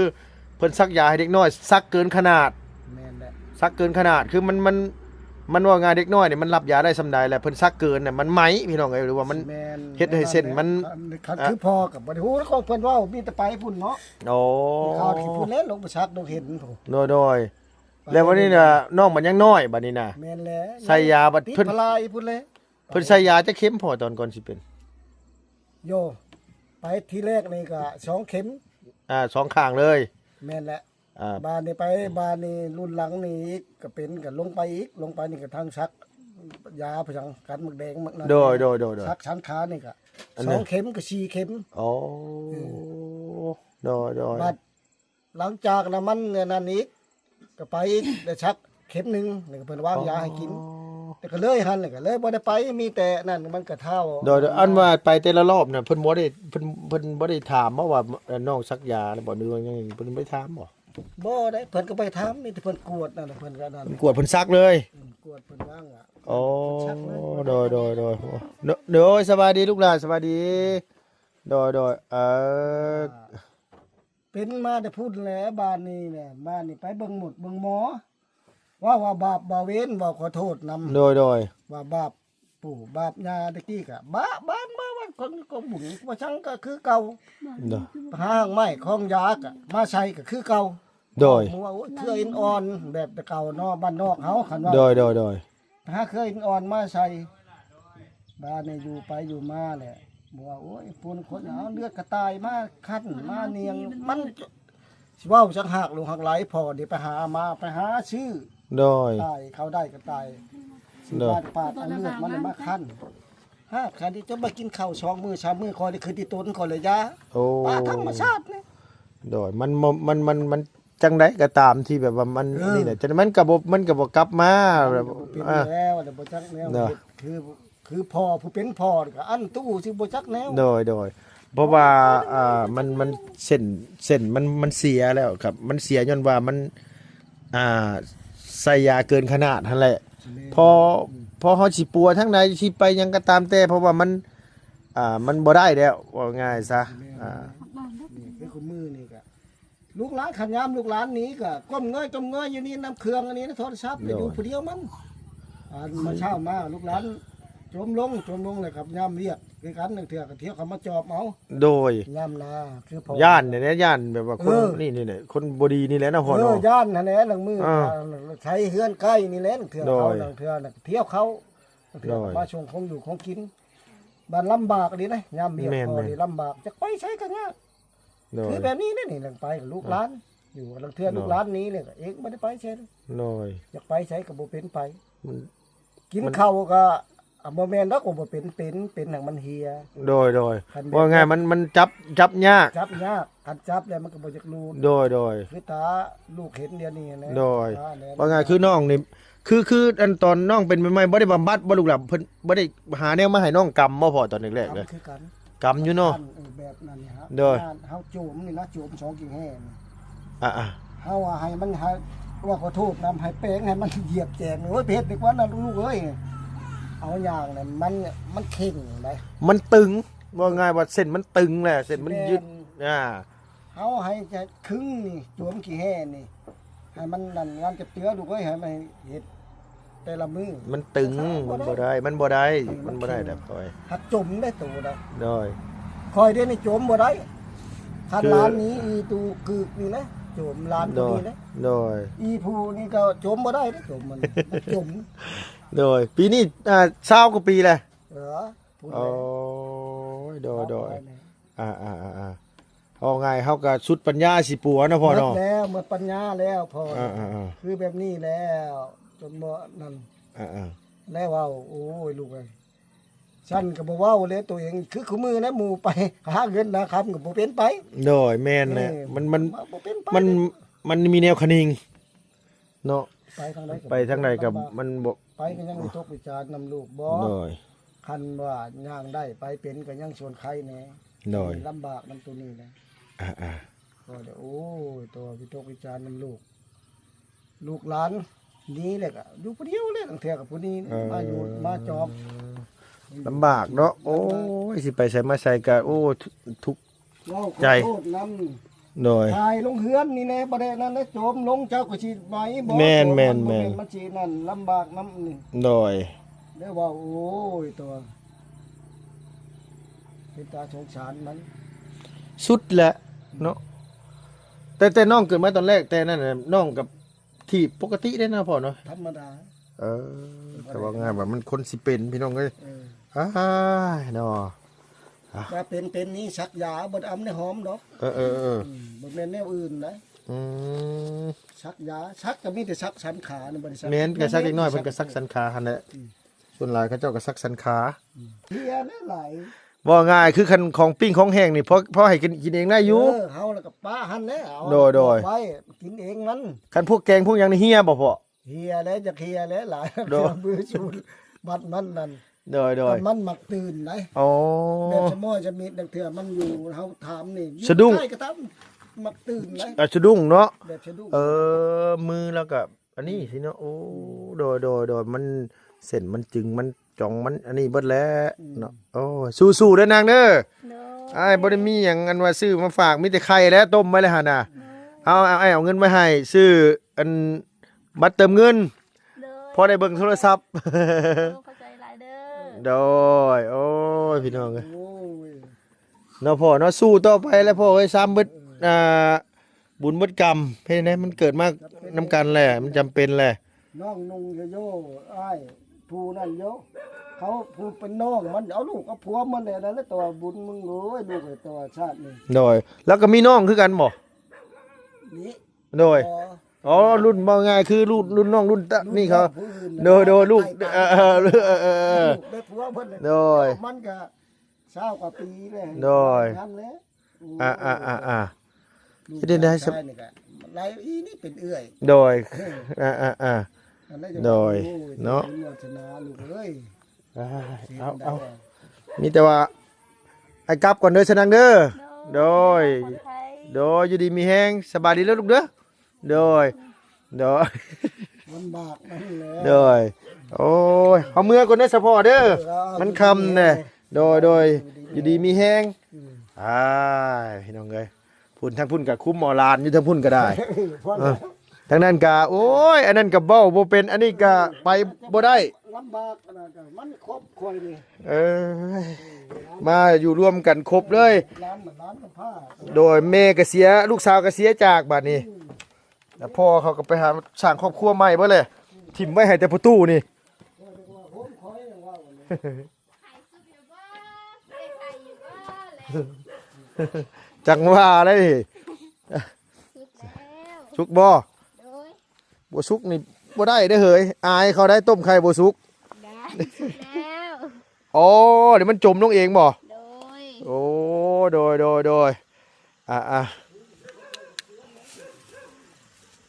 ເພິ່ນສັກຢາໃຫ້ເດັກນ້ອຍ ສັກເກີນຂະໜາດ ແມ່ນແຫຼະ ສັກເກີນຂະໜາດ ຄືມັນ ມັນ ມັນເວົ້າງ່າຍ ເດັກນ້ອຍນີ້ມັນຮັບຢາໄດ້ສ່ຳໃດ ແລ້ວເພິ່ນສັກເກີນນະ ມັນໄໝ້ ພີ່ນ້ອງເອີຍ ຫຼືວ່າມັນ ແມ່ນ ເຮັດໃຫ້ເສັ້ນມັນ ຄັນຄືພໍ່ກະບໍ່ໄດ້ຮູ້ ຂອງເພິ່ນເວົ້າ ມີແຕ່ໄປພຸ້ນເນາະ ໂອ້ ເຂົາທີ່ພຸ້ນແຫຼະ ລົງໄປສັກ ລົງເຫັນ ໂດຍໆ ແລ້ວບັດນີ້ນະ ນ້ອງມັນຍັງນ້ອຍ ບັດນີ້ນະ ແມ່ນແຫຼະ ໃສ່ຢາບັດ ຕິດ ເພິ່ນ ພາລາອີກພຸ້ນແຫຼະ ເພິ່ນໃສ່ຢາຈັກເຂັມພໍ່ ຕອນກ່ອນຊິເປັນ? ໂຢ ໄປທີແລກນີ້ກະສອງເຂັມ ອ່າ ສອງຂ້າງເລີຍ ແມ່ນແຫຼະ ອ່າ ບາດນີ້ໄປ ບາດນີ້ລຸ້ນຫຼັງນີ້ອີກກະເປັນ ກະລົງໄປອີກ ລົງໄປນີ້ກະທັງສັກຢາພະຫຍັງ ກັນໝາກແດງໝາກນັ້ນ ໂດຍໆໆໆ ສັກສັນຂານີ້ກະ ອັນນັ້ນ ສອງເຂັມກະສີ່ເຂັມ ໂອ້ ອືມ ໂດຍໆ ບາດ ຫຼັງຈາກນັ້ນມັນອັນນັ້ນອີກ ກະໄປອີກ ໄດ້ສັກເຂັມໜຶ່ງ ແລ້ວກະເພິ່ນວາງຢາໃຫ້ກິນ ອໍ ແຕ່ກະເລີຍຫັ້ນ ແລ້ວກະເລີຍບໍ່ໄດ້ໄປ ມີແຕ່ນັ້ນ ມັນກະທ້າວ ໂດຍໆ ອັນວ່າໄປແຕ່ລະລອບນະ ເພິ່ນບໍ່ໄດ້ ເພິ່ນ ເພິ່ນບໍ່ໄດ້ຖາມບໍ່ວ່າ ເອີ ນ້ອງສັກຢາແລ້ວບໍ່ ຫຼືວ່າຫຍັງ ເພິ່ນບໍ່ໄດ້ຖາມບໍ່? ບໍ່ໄດ້ ເພິ່ນກະບໍ່ໄດ້ຖາມ ມີແຕ່ເພິ່ນກວດນັ້ນ ເພິ່ນກະນັ້ນ ເພິ່ນກວດເພິ່ນສັກເລີຍ ອືມ ກວດເພິ່ນວາງ ໂອ້ ໂດຍໆໆ ໂດຍໆ ໂດຍ ສະບາຍດີລູກຫຼານ ສະບາຍດີ ໂດຍໆ ເອີ ອ່າ ເປັນມາແຕ່ພຸ້ນແຫຼະ ບ້ານນີ້ແຫຼະ ບ້ານນີ້ໄປເບິ່ງໝົດເບິ່ງໝໍ ເວົ້າວ່າບາບບໍ່ເວນ ເວົ້າຂໍໂທດນຳ ໂດຍໆ ວ່າບາບປູ່ບາບຍ່າແຕ່ກີ້ກະ ບາບບ້ານມາວັດ ຄົນກະບຸນ ບໍ່ຊັງກະຄືເກົ່າ ໂດຍ ຫາຮາກໄມ້ຄອງຢາກະມາໃສ່ກະຄືເກົ່າ ໂດຍ ໝູວ່າ ໂອ້ຍ ເຄືອຫີນອ່ອນ ແບບແຕ່ເກົ່າເນາະ ບ້ານນອກເຮົາ ຄັນວ່າ ໂດຍໆໆ ຫາເຄືອຫີນອ່ອນມາໃສ່ ບາດນີ້ຢູ່ໄປຢູ່ມາແຫຼະ ບໍ່ວ່າ ໂອ້ຍ ປູນຄົນເອົາເລືອດກະຕ່າຍມາຄັນມານຽງ ມັນຊິເວົ້າຈັກຮາກຫຼວງຮາກໄຫຼ ພໍ່ນີ້ໄປຫາມາ ໄປຫາຊື້ ໂດຍ ຕາຍເຂົາໄດ້ກະຕາຍ ໂດຍ ບາດປາດເອົາເລືອດມັນມາຄັນ ຫາກຄັນທີ່ຈະມາກິນເຂົ້າສອງມື້ສາມມື້ ຂ້ອຍໄດ້ຄືນທີ່ຕົນຂ້ອຍລະຢາ ໂອ້ ປາທຳມະຊາດນີ້ ໂດຍ ມັນ ມັນ ມັນ ມັນ ຈັ່ງໃດກະຕາມທີ່ແບບວ່າມັນ ເອີ ນີ້ແຫຼະ ຈັ່ງໃດມັນກະບໍ່ ມັນກະບໍ່ກັບມາ ມັນກະບໍ່ເປັນແລ້ວ ອ່າ ແລ້ວບໍ່ຈັກແນວ ເນາະ ເຮັດ ຄື ຄືພໍ່ຜູ້ເປັນພໍ່ກະອັນຕູ້ຊິບໍ່ຈັກແນວ ໂດຍໆ ເພາະວ່າ ອ່າ ມັນ ມັນເສັ້ນ ເສັ້ນມັນ ມັນເສຍແລ້ວຄັບ ມັນເສຍຍ້ອນວ່າມັນ ອ່າ ໃສ່ຢາເກີນຂະໜາດຫັ້ນແຫຼະ ແມ່ນ ພໍ ອືມ ພໍເຮົາຊິປົວທາງໃດ ຊິໄປຫຍັງກະຕາມແຕ່ ເພາະວ່າມັນ ອ່າ ມັນບໍ່ໄດ້ແລ້ວ ເວົ້າງ່າຍຊະ ແມ່ນ ອ່າ ນີ້ຄືຄູ່ມື້ນີ້ກະ ລູກຫຼານ ຄັນຍາມລູກຫຼານໜີກະກົ້ມເງີຍ ກົ້ມເງີຍຢູ່ນີ້ ນຳເຄື່ອງອັນນີ້ນະ ໂທລະສັບ ໂດຍ ຢູ່ຜູ້ດຽວມັນ ອັນມາເຊົ້າມາ ລູກຫຼານຈົມລົງ ຈົມລົງແລ້ວກະຍາມວຽກຄືກັນ ລາງເທື່ອກະທຽວເຂົ້າມາຈອບເອົາ ໂດຍ ຍາມນາ ຄືພໍ່ ຢ້ານນີ້ແຫຼະ ຢ້ານແບບວ່າຄົນ ເອີ ນີ້ ນີ້ແຫຼະ ຄົນບໍ່ດີນີ້ແຫຼະນະພໍ່ ເອີ ເນາະ ຢ້ານຫັ້ນແຫຼະ ລາງມື້ ອ່າ ໃສ່ເຮືອນໃກ້ນີ້ແຫຼະ ລາງເທື່ອ ໂດຍ ເຂົາ ລາງເທື່ອກະທຽວເຂົ້າ ລາງເທື່ອ ໂດຍ ກະມາສົ່ງຂອງຢູ່ຂອງກິນ ບ້ານລຳບາກອີ່ຫຼີນະ ຍາມວຽກ ແມ່ນໆ ພໍນີ້ລຳບາກ ຢາກໄປໃສກະຍາກ ໂດຍ ຄືແບບນີ້ແຫຼະນີ້ ລາງໄປກະລູກຫຼານ ອ່າ ຢູ່ ລາງເທື່ອ ໂດຍ ລູກຫຼານໜີແລ້ວກະເອງບໍ່ໄດ້ໄປໃສ ໂດຍ ຢາກໄປໃສກະບໍ່ເປັນໄປ ມັນ ກິນ ມັນ ເຂົ້າກະ ອ່າ ບໍ່ແມ່ນດອກວ່າບໍ່ເປັນ ເປັນ ເປັນຫຍັງມັນເຫຍ ໂດຍໆ ຄັນແບບ ເວົ້າງ່າຍມັນ ມັນຈັບ ຈັບຍາກ ຈັບຍາກ ຄັນຈັບແລ້ວມັນກະບໍ່ຢາກຫຼຸດ ໂດຍໆ ຄືຕາລູກເຫັນດຽວນີ້ຫັ້ນແຫຼະ ໂດຍ ອ່າ ເວົ້າງ່າຍຄືນ້ອງນີ້ ຄື ຄືອັນຕອນນ້ອງເປັນໃໝ່ໆ ບໍ່ໄດ້ບຳບັດບໍ່ລູກຫຼານ ເພິ່ນບໍ່ໄດ້ຫາແນວມາໃຫ້ນ້ອງກຳບໍ່ພໍ່ ຕອນແລກໆ ກຳ ເລີຍ ຄືກັນ ກຳຢູ່ເນາະ ເອີ ແບບນັ້ນນີ້ຮະ ໂດຍ ເຮົາໂຈມນີ້ນະ ໂຈມສອງກິໂລແຮງນີ້ ອ່າໆ ເຮົາວ່າໃຫ້ມັນ ໃຫ້ ວ່າຂໍໂທດນຳ ໃຫ້ແປງໃຫ້ມັນຢຽບແຈງ ໂອ້ຍ ໄປເຮັດດີກວ່ານະລູກເອີຍ ເອົາຢ່າງນັ້ນ ມັນ ມັນເຄັ່ງໄດ໋ ມັນຕຶງ ເວົ້າງ່າຍວ່າເສັ້ນມັນຕຶງແຫຼະ ເສັ້ນມັນຍືດ ແມ່ນ ອ່າ ເຮົາໃຫ້ຈະຄຶງນີ້ ໂຈມຂີ້ແຮ່ນີ້ ໃຫ້ມັນນັ້ນ ງານຈະເຕືອລູກເອີຍ ໃຫ້ມັນເຮັດແຕ່ລະມື້ ມັນຕຶງ ມັນບໍ່ໄດ້ ມັນບໍ່ໄດ້ ມັນບໍ່ໄດ້ດອກຂ້ອຍ ຫັກຈົມໄດ້ໂຕໄດ້ ໂດຍ ຂ້ອຍດຽວນີ້ຈົມບໍ່ໄດ້ ຄັນ ຄື ຫຼານນີ້ອີຕູກຶກນີ້ແຫຼະ ຈົມຫຼານໂຕນີ້ແຫຼະ ໂດຍ ອີຜູ້ນີ້ກະຈົມບໍ່ໄດ້ເດ້ ຈົມມັນ ມັນຈົມ ໂດຍ ປີນີ້ ອ່າ ຊາວກວ່າປີແລ້ວ ເອີ ພຸ້ນແຫຼະ ໂອ້ຍ ໂດຍໆ ເອົາໄປແລ້ວ ອ່າໆໆໆ ເວົ້າງ່າຍເຮົາກໍສຸດປັນຍາຊິປົວເນາະພໍ່ເນາະ ໝົດແລ້ວ ໝົດປັນຍາແລ້ວພໍ່ ອ່າໆໆ ຄືແບບນີ້ແລ້ວ ຈົນບໍ່ນັ້ນ ອ່າໆ ແລ້ວເວົ້າ ໂອ້ຍ ລູກເອີຍ ຊັ້ນກໍບໍ່ເວົ້າແລ້ວ ຕົວເອງຄືຄູ່ມື້ນະ ໝູ່ໄປຫາເງິນຫາຄຳກໍບໍ່ເປັນໄປ ໂດຍ ແມ່ນແຫຼະ ເອີ ມັນ ມັນ ມັນບໍ່ເປັນໄປ ມັນ ເດ້ ມັນມີແນວຄະນິງເນາະ ໄປທາງໃດກໍ ໄປທາງໃດກໍ ລຳບາກ ມັນບໍ່ ໄປກໍຍັງວິຕົກວິຈານນຳລູກບໍ່ ໂດຍ ຄັນວ່າຍ່າງໄດ້ໄປເປັນກໍຍັງສ່ວນໄຄແດ່ ໂດຍ ລຳບາກນຳຕົວນີ້ແຫຼະ ອ່າໆ ກໍໄດ້ ໂອ້ຍ ຕົວວິຕົກວິຈານນຳລູກ ລູກຫຼານໜີແລ້ວກໍຢູ່ຜູ້ດຽວແຫຼະ ລາງເທື່ອກໍຜູ້ນີ້ ເອີ ມາຢູ່ມາຈອບ ລຳບາກເນາະ ລຳບາກ ໂອ້ຍ ຊິໄປໃສມາໃສກໍ ໂອ້ ທຸກ ເວົ້າ ໃຈ ຂໍໂທດນຳ ໂດຍ ຖ່າຍລົງເຮືອນນີ້ແດ່ ບໍ່ໄດ້ນັ້ນນະ ໂຈມລົງເຈົ້າກໍຊິໄໝບໍ່ ແມ່ນໆໆ ໂຈມມັນບໍ່ແມ່ນ ມັນຊິນັ້ນ ລຳບາກນຳນີ້ ໂດຍ ໄດ້ເວົ້າ ໂອ້ຍ ຕົວ ເປັນຕາສົງສານມັນ ສຸດແຫຼະເນາະ ແຕ່ ແຕ່ນ້ອງເກີດມາຕອນແລກ ແຕ່ນັ້ນນະ ນ້ອງກໍ ທີ່ປົກກະຕິເດ້ເນາະພໍ່ເນາະ ທຳມະດາ ເອີ ແຕ່ວ່າງ່າຍວ່າມັນຄົນຊິເປັນ ພີ່ນ້ອງເອີຍ ເອີ ອ້າຍເນາະ ວ່າເປັນ ເປັນນີ້ສັກຢາ ບໍ່ໄດ້ອຳໄດ້ຫອມດອກ ເອີໆໆ ອືມ ບໍ່ແມ່ນແນວອື່ນໃດ ອືມ ສັກຢາ ສັກກໍມີແຕ່ສັກສັນຂານະ ບໍ່ໄດ້ສັກ ແມ່ນ ກໍສັກເດັກນ້ອຍ ເພິ່ນກໍສັກສັນຂາຫັ້ນແຫຼະ ອືມ ສ່ວນຫຼາຍເຂົາເຈົ້າກໍສັກສັນຂາ ອືມ ເພຍແຫຼະຫຼາຍ ເວົ້າງ່າຍຄືຄັນຂອງປີ້ງຂອງແຫ້ງນີ້ ພໍ ພໍໃຫ້ກິນ ກິນເອງໄດ້ຢູ່ ເອີ ເຮົາລະກໍປະຫັ້ນແຫຼະ ເອົາ ໂດຍໆ ໄວ້ກິນເອງມັນ ຄັນພວກແກງພວກຫຍັງນີ້ເຮຍບໍ່ພໍ່? ເຮຍແຫຼະ ຢາກເຮຍແຫຼະຫຼາຍ ໂດຍ ເທື່ອມືສູນບັດມັນນັ້ນ ໂດຍໆ ມັນມັກຕື່ນໄດ໋ ອໍ ແບບສະໝໍ້ສະມິດ ລາງເທື່ອມັນຢູ່ ເຮົາຖາມນີ້ ສະດຸ້ງ ຢູ່ໃກ້ກໍຕາມ ມັກຕື່ນໄດ໋ ອ່າ ສະດຸ້ງເນາະ ແບບສະດຸ້ງ ເອີ ມືລາວກໍອັນນີ້ຊິເນາະ ໂອ້ ອືມ ໂດຍໆໆ ມັນເສັ້ນມັນຈຶງ ມັນ ຈ່ອງມັນອັນນີ້ເບິດແຫຼະ ອືມ ເນາະ ໂອ້ຍ ສູ້ໆເດີນາງເດີ ໂດຍ ອ້າຍບໍ່ໄດ້ມີຫຍັງ ອັນວ່າຊື້ມາຝາກ ມີແຕ່ໄຂ່ແຫຼະ ຕົ້ມໄວ້ແລ້ວຫັ້ນນະ ໂດຍ ເອົາ ເອົາ ອ້າຍເອົາເງິນໄວ້ໃຫ້ ຊື້ອັນ ບັດເຕີມເງິນ ໂດຍ ພໍໄດ້ເບິ່ງໂທລະສັບ ໂດຍ ຂອບໃຈຫຼາຍເດີ ໂດຍ ໂອ້ຍ ພີ່ນ້ອງເອີຍ ໂອ້ຍ ເນາະພໍ່ເນາະ ສູ້ຕໍ່ໄປແຫຼະພໍ່ເອີຍ ຊາມເບິດ ອ່າ ບຸນເບິດກຳ ເຮັດໃດມັນເກີດມານຳກັນແຫຼະ ມັນຈຳເປັນແຫຼະ ນ້ອງນຸ່ງໂຍໂຍ່ ອ້າຍຜູ້ນັ້ນໂຍ ເຂົາຜູ້ເປັນນ້ອງມັນ ເອົາລູກເອົາຜົວມັນແຫຼະ ນັ້ນແຫຼະ ແຕ່ວ່າບຸນມຶງເອີຍ ລູກເອີຍ ແຕ່ວ່າຊາດນີ້ ໂດຍ ລາວກໍມີນ້ອງຄືກັນບໍ່? ນີ້ ໂດຍ ອໍ ລຸ້ນ ເວົ້າງ່າຍຄືລຸ້ນ ລຸ້ນນ້ອງ ລຸ້ນຕະ ລຸ້ນ ນີ້ເຂົາ ນ້ອງຜູ້ອື່ນ ໂດຍ ໂດຍ ລູກ ເອີ ເອີ ເອີ ເອີ ລູກໄດ້ຜົວເພິ່ນ ໂດຍ ມັນກໍຊາວກວ່າປີແລ້ວ ໂດຍ ນັ້ນແຫຼະ ອືມ ອ່າໆໆໆ ເຮັດໄດ້ ຊາຍນີ້ກໍຫຼາຍອີນີ້ເປັນເອື້ອຍ ໂດຍ ເອີ ອ່າໆໆ ນັ້ນແຫຼະ ໂດຍ ໂອ້ຍ ເນາະ ບຸນວາສະໜາລູກເອີຍ ອ່າ ເອົາ ເອົາ ມີແຕ່ວ່າ ອ້າຍກັບກ່ອນເດີ ຊະນັງເດີ ໂດຍ ໂດຍ ປອດໄພ ໂດຍ ຢູ່ດີມີແຮງ ສະບາຍດີເດີລູກເດີ ໂດຍ ໂດຍ ລຳບາກນັ້ນແຫຼະ ໂດຍ ໂອ້ຍ ເຮົາເມືອກ່ອນເດີສະພໍ່ເດີ ເອີ ມັນຄ່ຳແດ່ ໂດຍ ໂດຍ ຢູ່ດີມີແຮງ ອືມ ອ້າຍ ພີ່ນ້ອງເອີຍ ພຸ້ນ ທາງພຸ້ນກໍຄຸມເອົາຫຼານຢູ່ ທາງພຸ້ນກໍໄດ້ ເອີ ທາງນັ້ນກະ ໂອ້ຍ ອັນນັ້ນກະເວົ້າບໍ່ເປັນ ອັນນີ້ກະໄປບໍ່ໄດ້ ລຳບາກ ອັນນັ້ນກະມັນຄອບຂ້ອຍນີ້ ເອີ ມາຢູ່ລວມກັນຄົບເລີຍ ຫຼານ ຫຼານກໍພາ ໂດຍ ແມ່ກະເສຍ ລູກສາວກະເສຍຈາກບາດນີ້ ອືມ ແລ້ວພໍ່ເຂົາກໍໄປຫາສ້າງຄອບຄົວໃໝ່ເບິດແຫຼະ ຖິ້ມໄວ້ໃຫ້ແຕ່ພໍ່ຕູ້ນີ້ ໂອ້ຍ ແຕ່ວ່າໂຮມຂ້ອຍຍັງເວົ້າ ໄຂ່ສຸກຢູ່ບໍ່? ໄຂ່ຢູ່ບໍ່ແຫຼະ? ຈັ່ງວ່າໄດ໋ ສຸກແລ້ວ ສຸກບໍ່? ໂດຍ ບໍ່ສຸກນີ້ບໍ່ໄດ້ເດ້ເຮີຍ ອາຍເຂົາໄດ໋ ຕົ້ມໄຂ່ບໍ່ສຸກ ໄດ້ສຸກແລ້ວ ອໍ ດຽວມັນຈົມລົງເອງບໍ່? ໂດຍ ໂອ້ ໂດຍ ໂດຍ ໂດຍ ອ່າໆ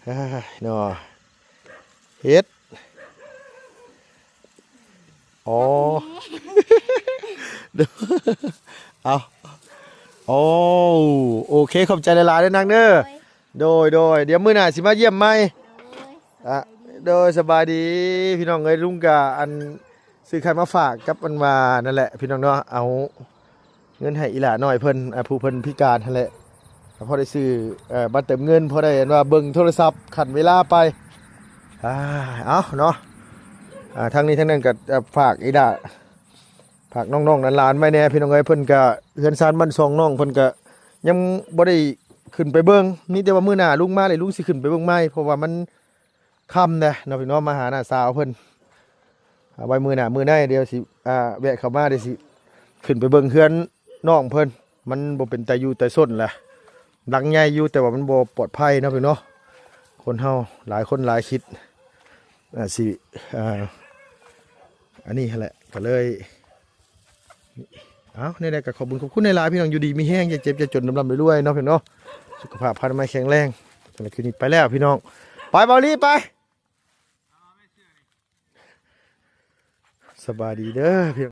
ເອີຍ ເນາະ ເຮັດ ອໍ ເອົາ ໂອ້ ໂອເຄ ຂອບໃຈຫຼາຍໆເດີນາງເດີ ໂດຍ ໂດຍ ໂດຍ ດຽວມື້ໜ້າຊິມາຢ້ຽມໃໝ່ ໂດຍ ອ່ະ ສະບາຍດີ ໂດຍ ສະບາຍດີ ພີ່ນ້ອງເອີຍ ລຸງກະ ອັນ ຊື້ໄຂ່ມາຝາກກັບອັນວ່ານັ້ນແຫຼະ ພີ່ນ້ອງເນາະ ເອົາ ເງິນໃຫ້ອີ່ຫຼ້ານ້ອຍເພິ່ນ ອ່າ ຜູ້ເພິ່ນພິການຫັ້ນແຫຼະ ກໍພໍໄດ້ຊື້ ເອີ ບັດເຕີມເງິນ ພໍໄດ້ອັນວ່າເບິ່ງໂທລະສັບຂັ້ນເວລາໄປ ອ່າ ເອົາເນາະ ອ່າ ທັງນີ້ທັງນັ້ນກໍ ເອີ ຝາກອີ່ຫຼ້າ ຝາກນ້ອງໆຫຼານໆໄວ້ແດ່ ພີ່ນ້ອງເອີຍ ເພິ່ນກໍ ເຮືອນຊານບ້ານຊ່ອງນ້ອງເພິ່ນກໍຍັງບໍ່ໄດ້ຂຶ້ນໄປເບິ່ງ ມີແຕ່ວ່າມື້ໜ້າລຸງມາແລ້ວ ລຸງຊິຂຶ້ນໄປເບິ່ງໃໝ່ ເພາະວ່າມັນ ຄ່ຳແດ່ເນາະ ພີ່ນ້ອງ ມາຫານ້າສາວເພິ່ນ ເອົາໄວ້ມື້ໜ້າມື້ໃນ ດຽວຊິ ອ່າ ແວະເຂົ້າມາ ດຽວຊິ ຂຶ້ນໄປເບິ່ງເຮືອນນ້ອງເພິ່ນ ມັນບໍ່ເປັນຕາຢູ່ຕາຊົນລະ ຫຼັງໃຫຍ່ຢູ່ ແຕ່ວ່າມັນບໍ່ປອດໄພເນາະພີ່ນ້ອງເນາະ. ຄົນເຮົາຫຼາຍຄົນຫຼາຍຄິດ ອາດຊິ ເອີ ອັນນີ້ຫັ້ນແຫຼະ ກໍເລີຍ ເອົ້າ ແນວໃດກໍຂອບບຸນຂອບຄຸນຫຼາຍໆ ພີ່ນ້ອງ ຢູ່ດີມີແຮງ ຢ່າເຈັບຢ່າຈົນ ລ່ຳໆລວຍໆເນາະ ພີ່ນ້ອງເນາະ. ສຸຂະພາບພະນາໄມແຂງແຮງ. ສຳລັບຄລິບນີ້ໄປແລ້ວພີ່ນ້ອງ ໄປ ເບົາລີ ໄປ ສະບາຍດີເດີພີ່ນ້ອງ.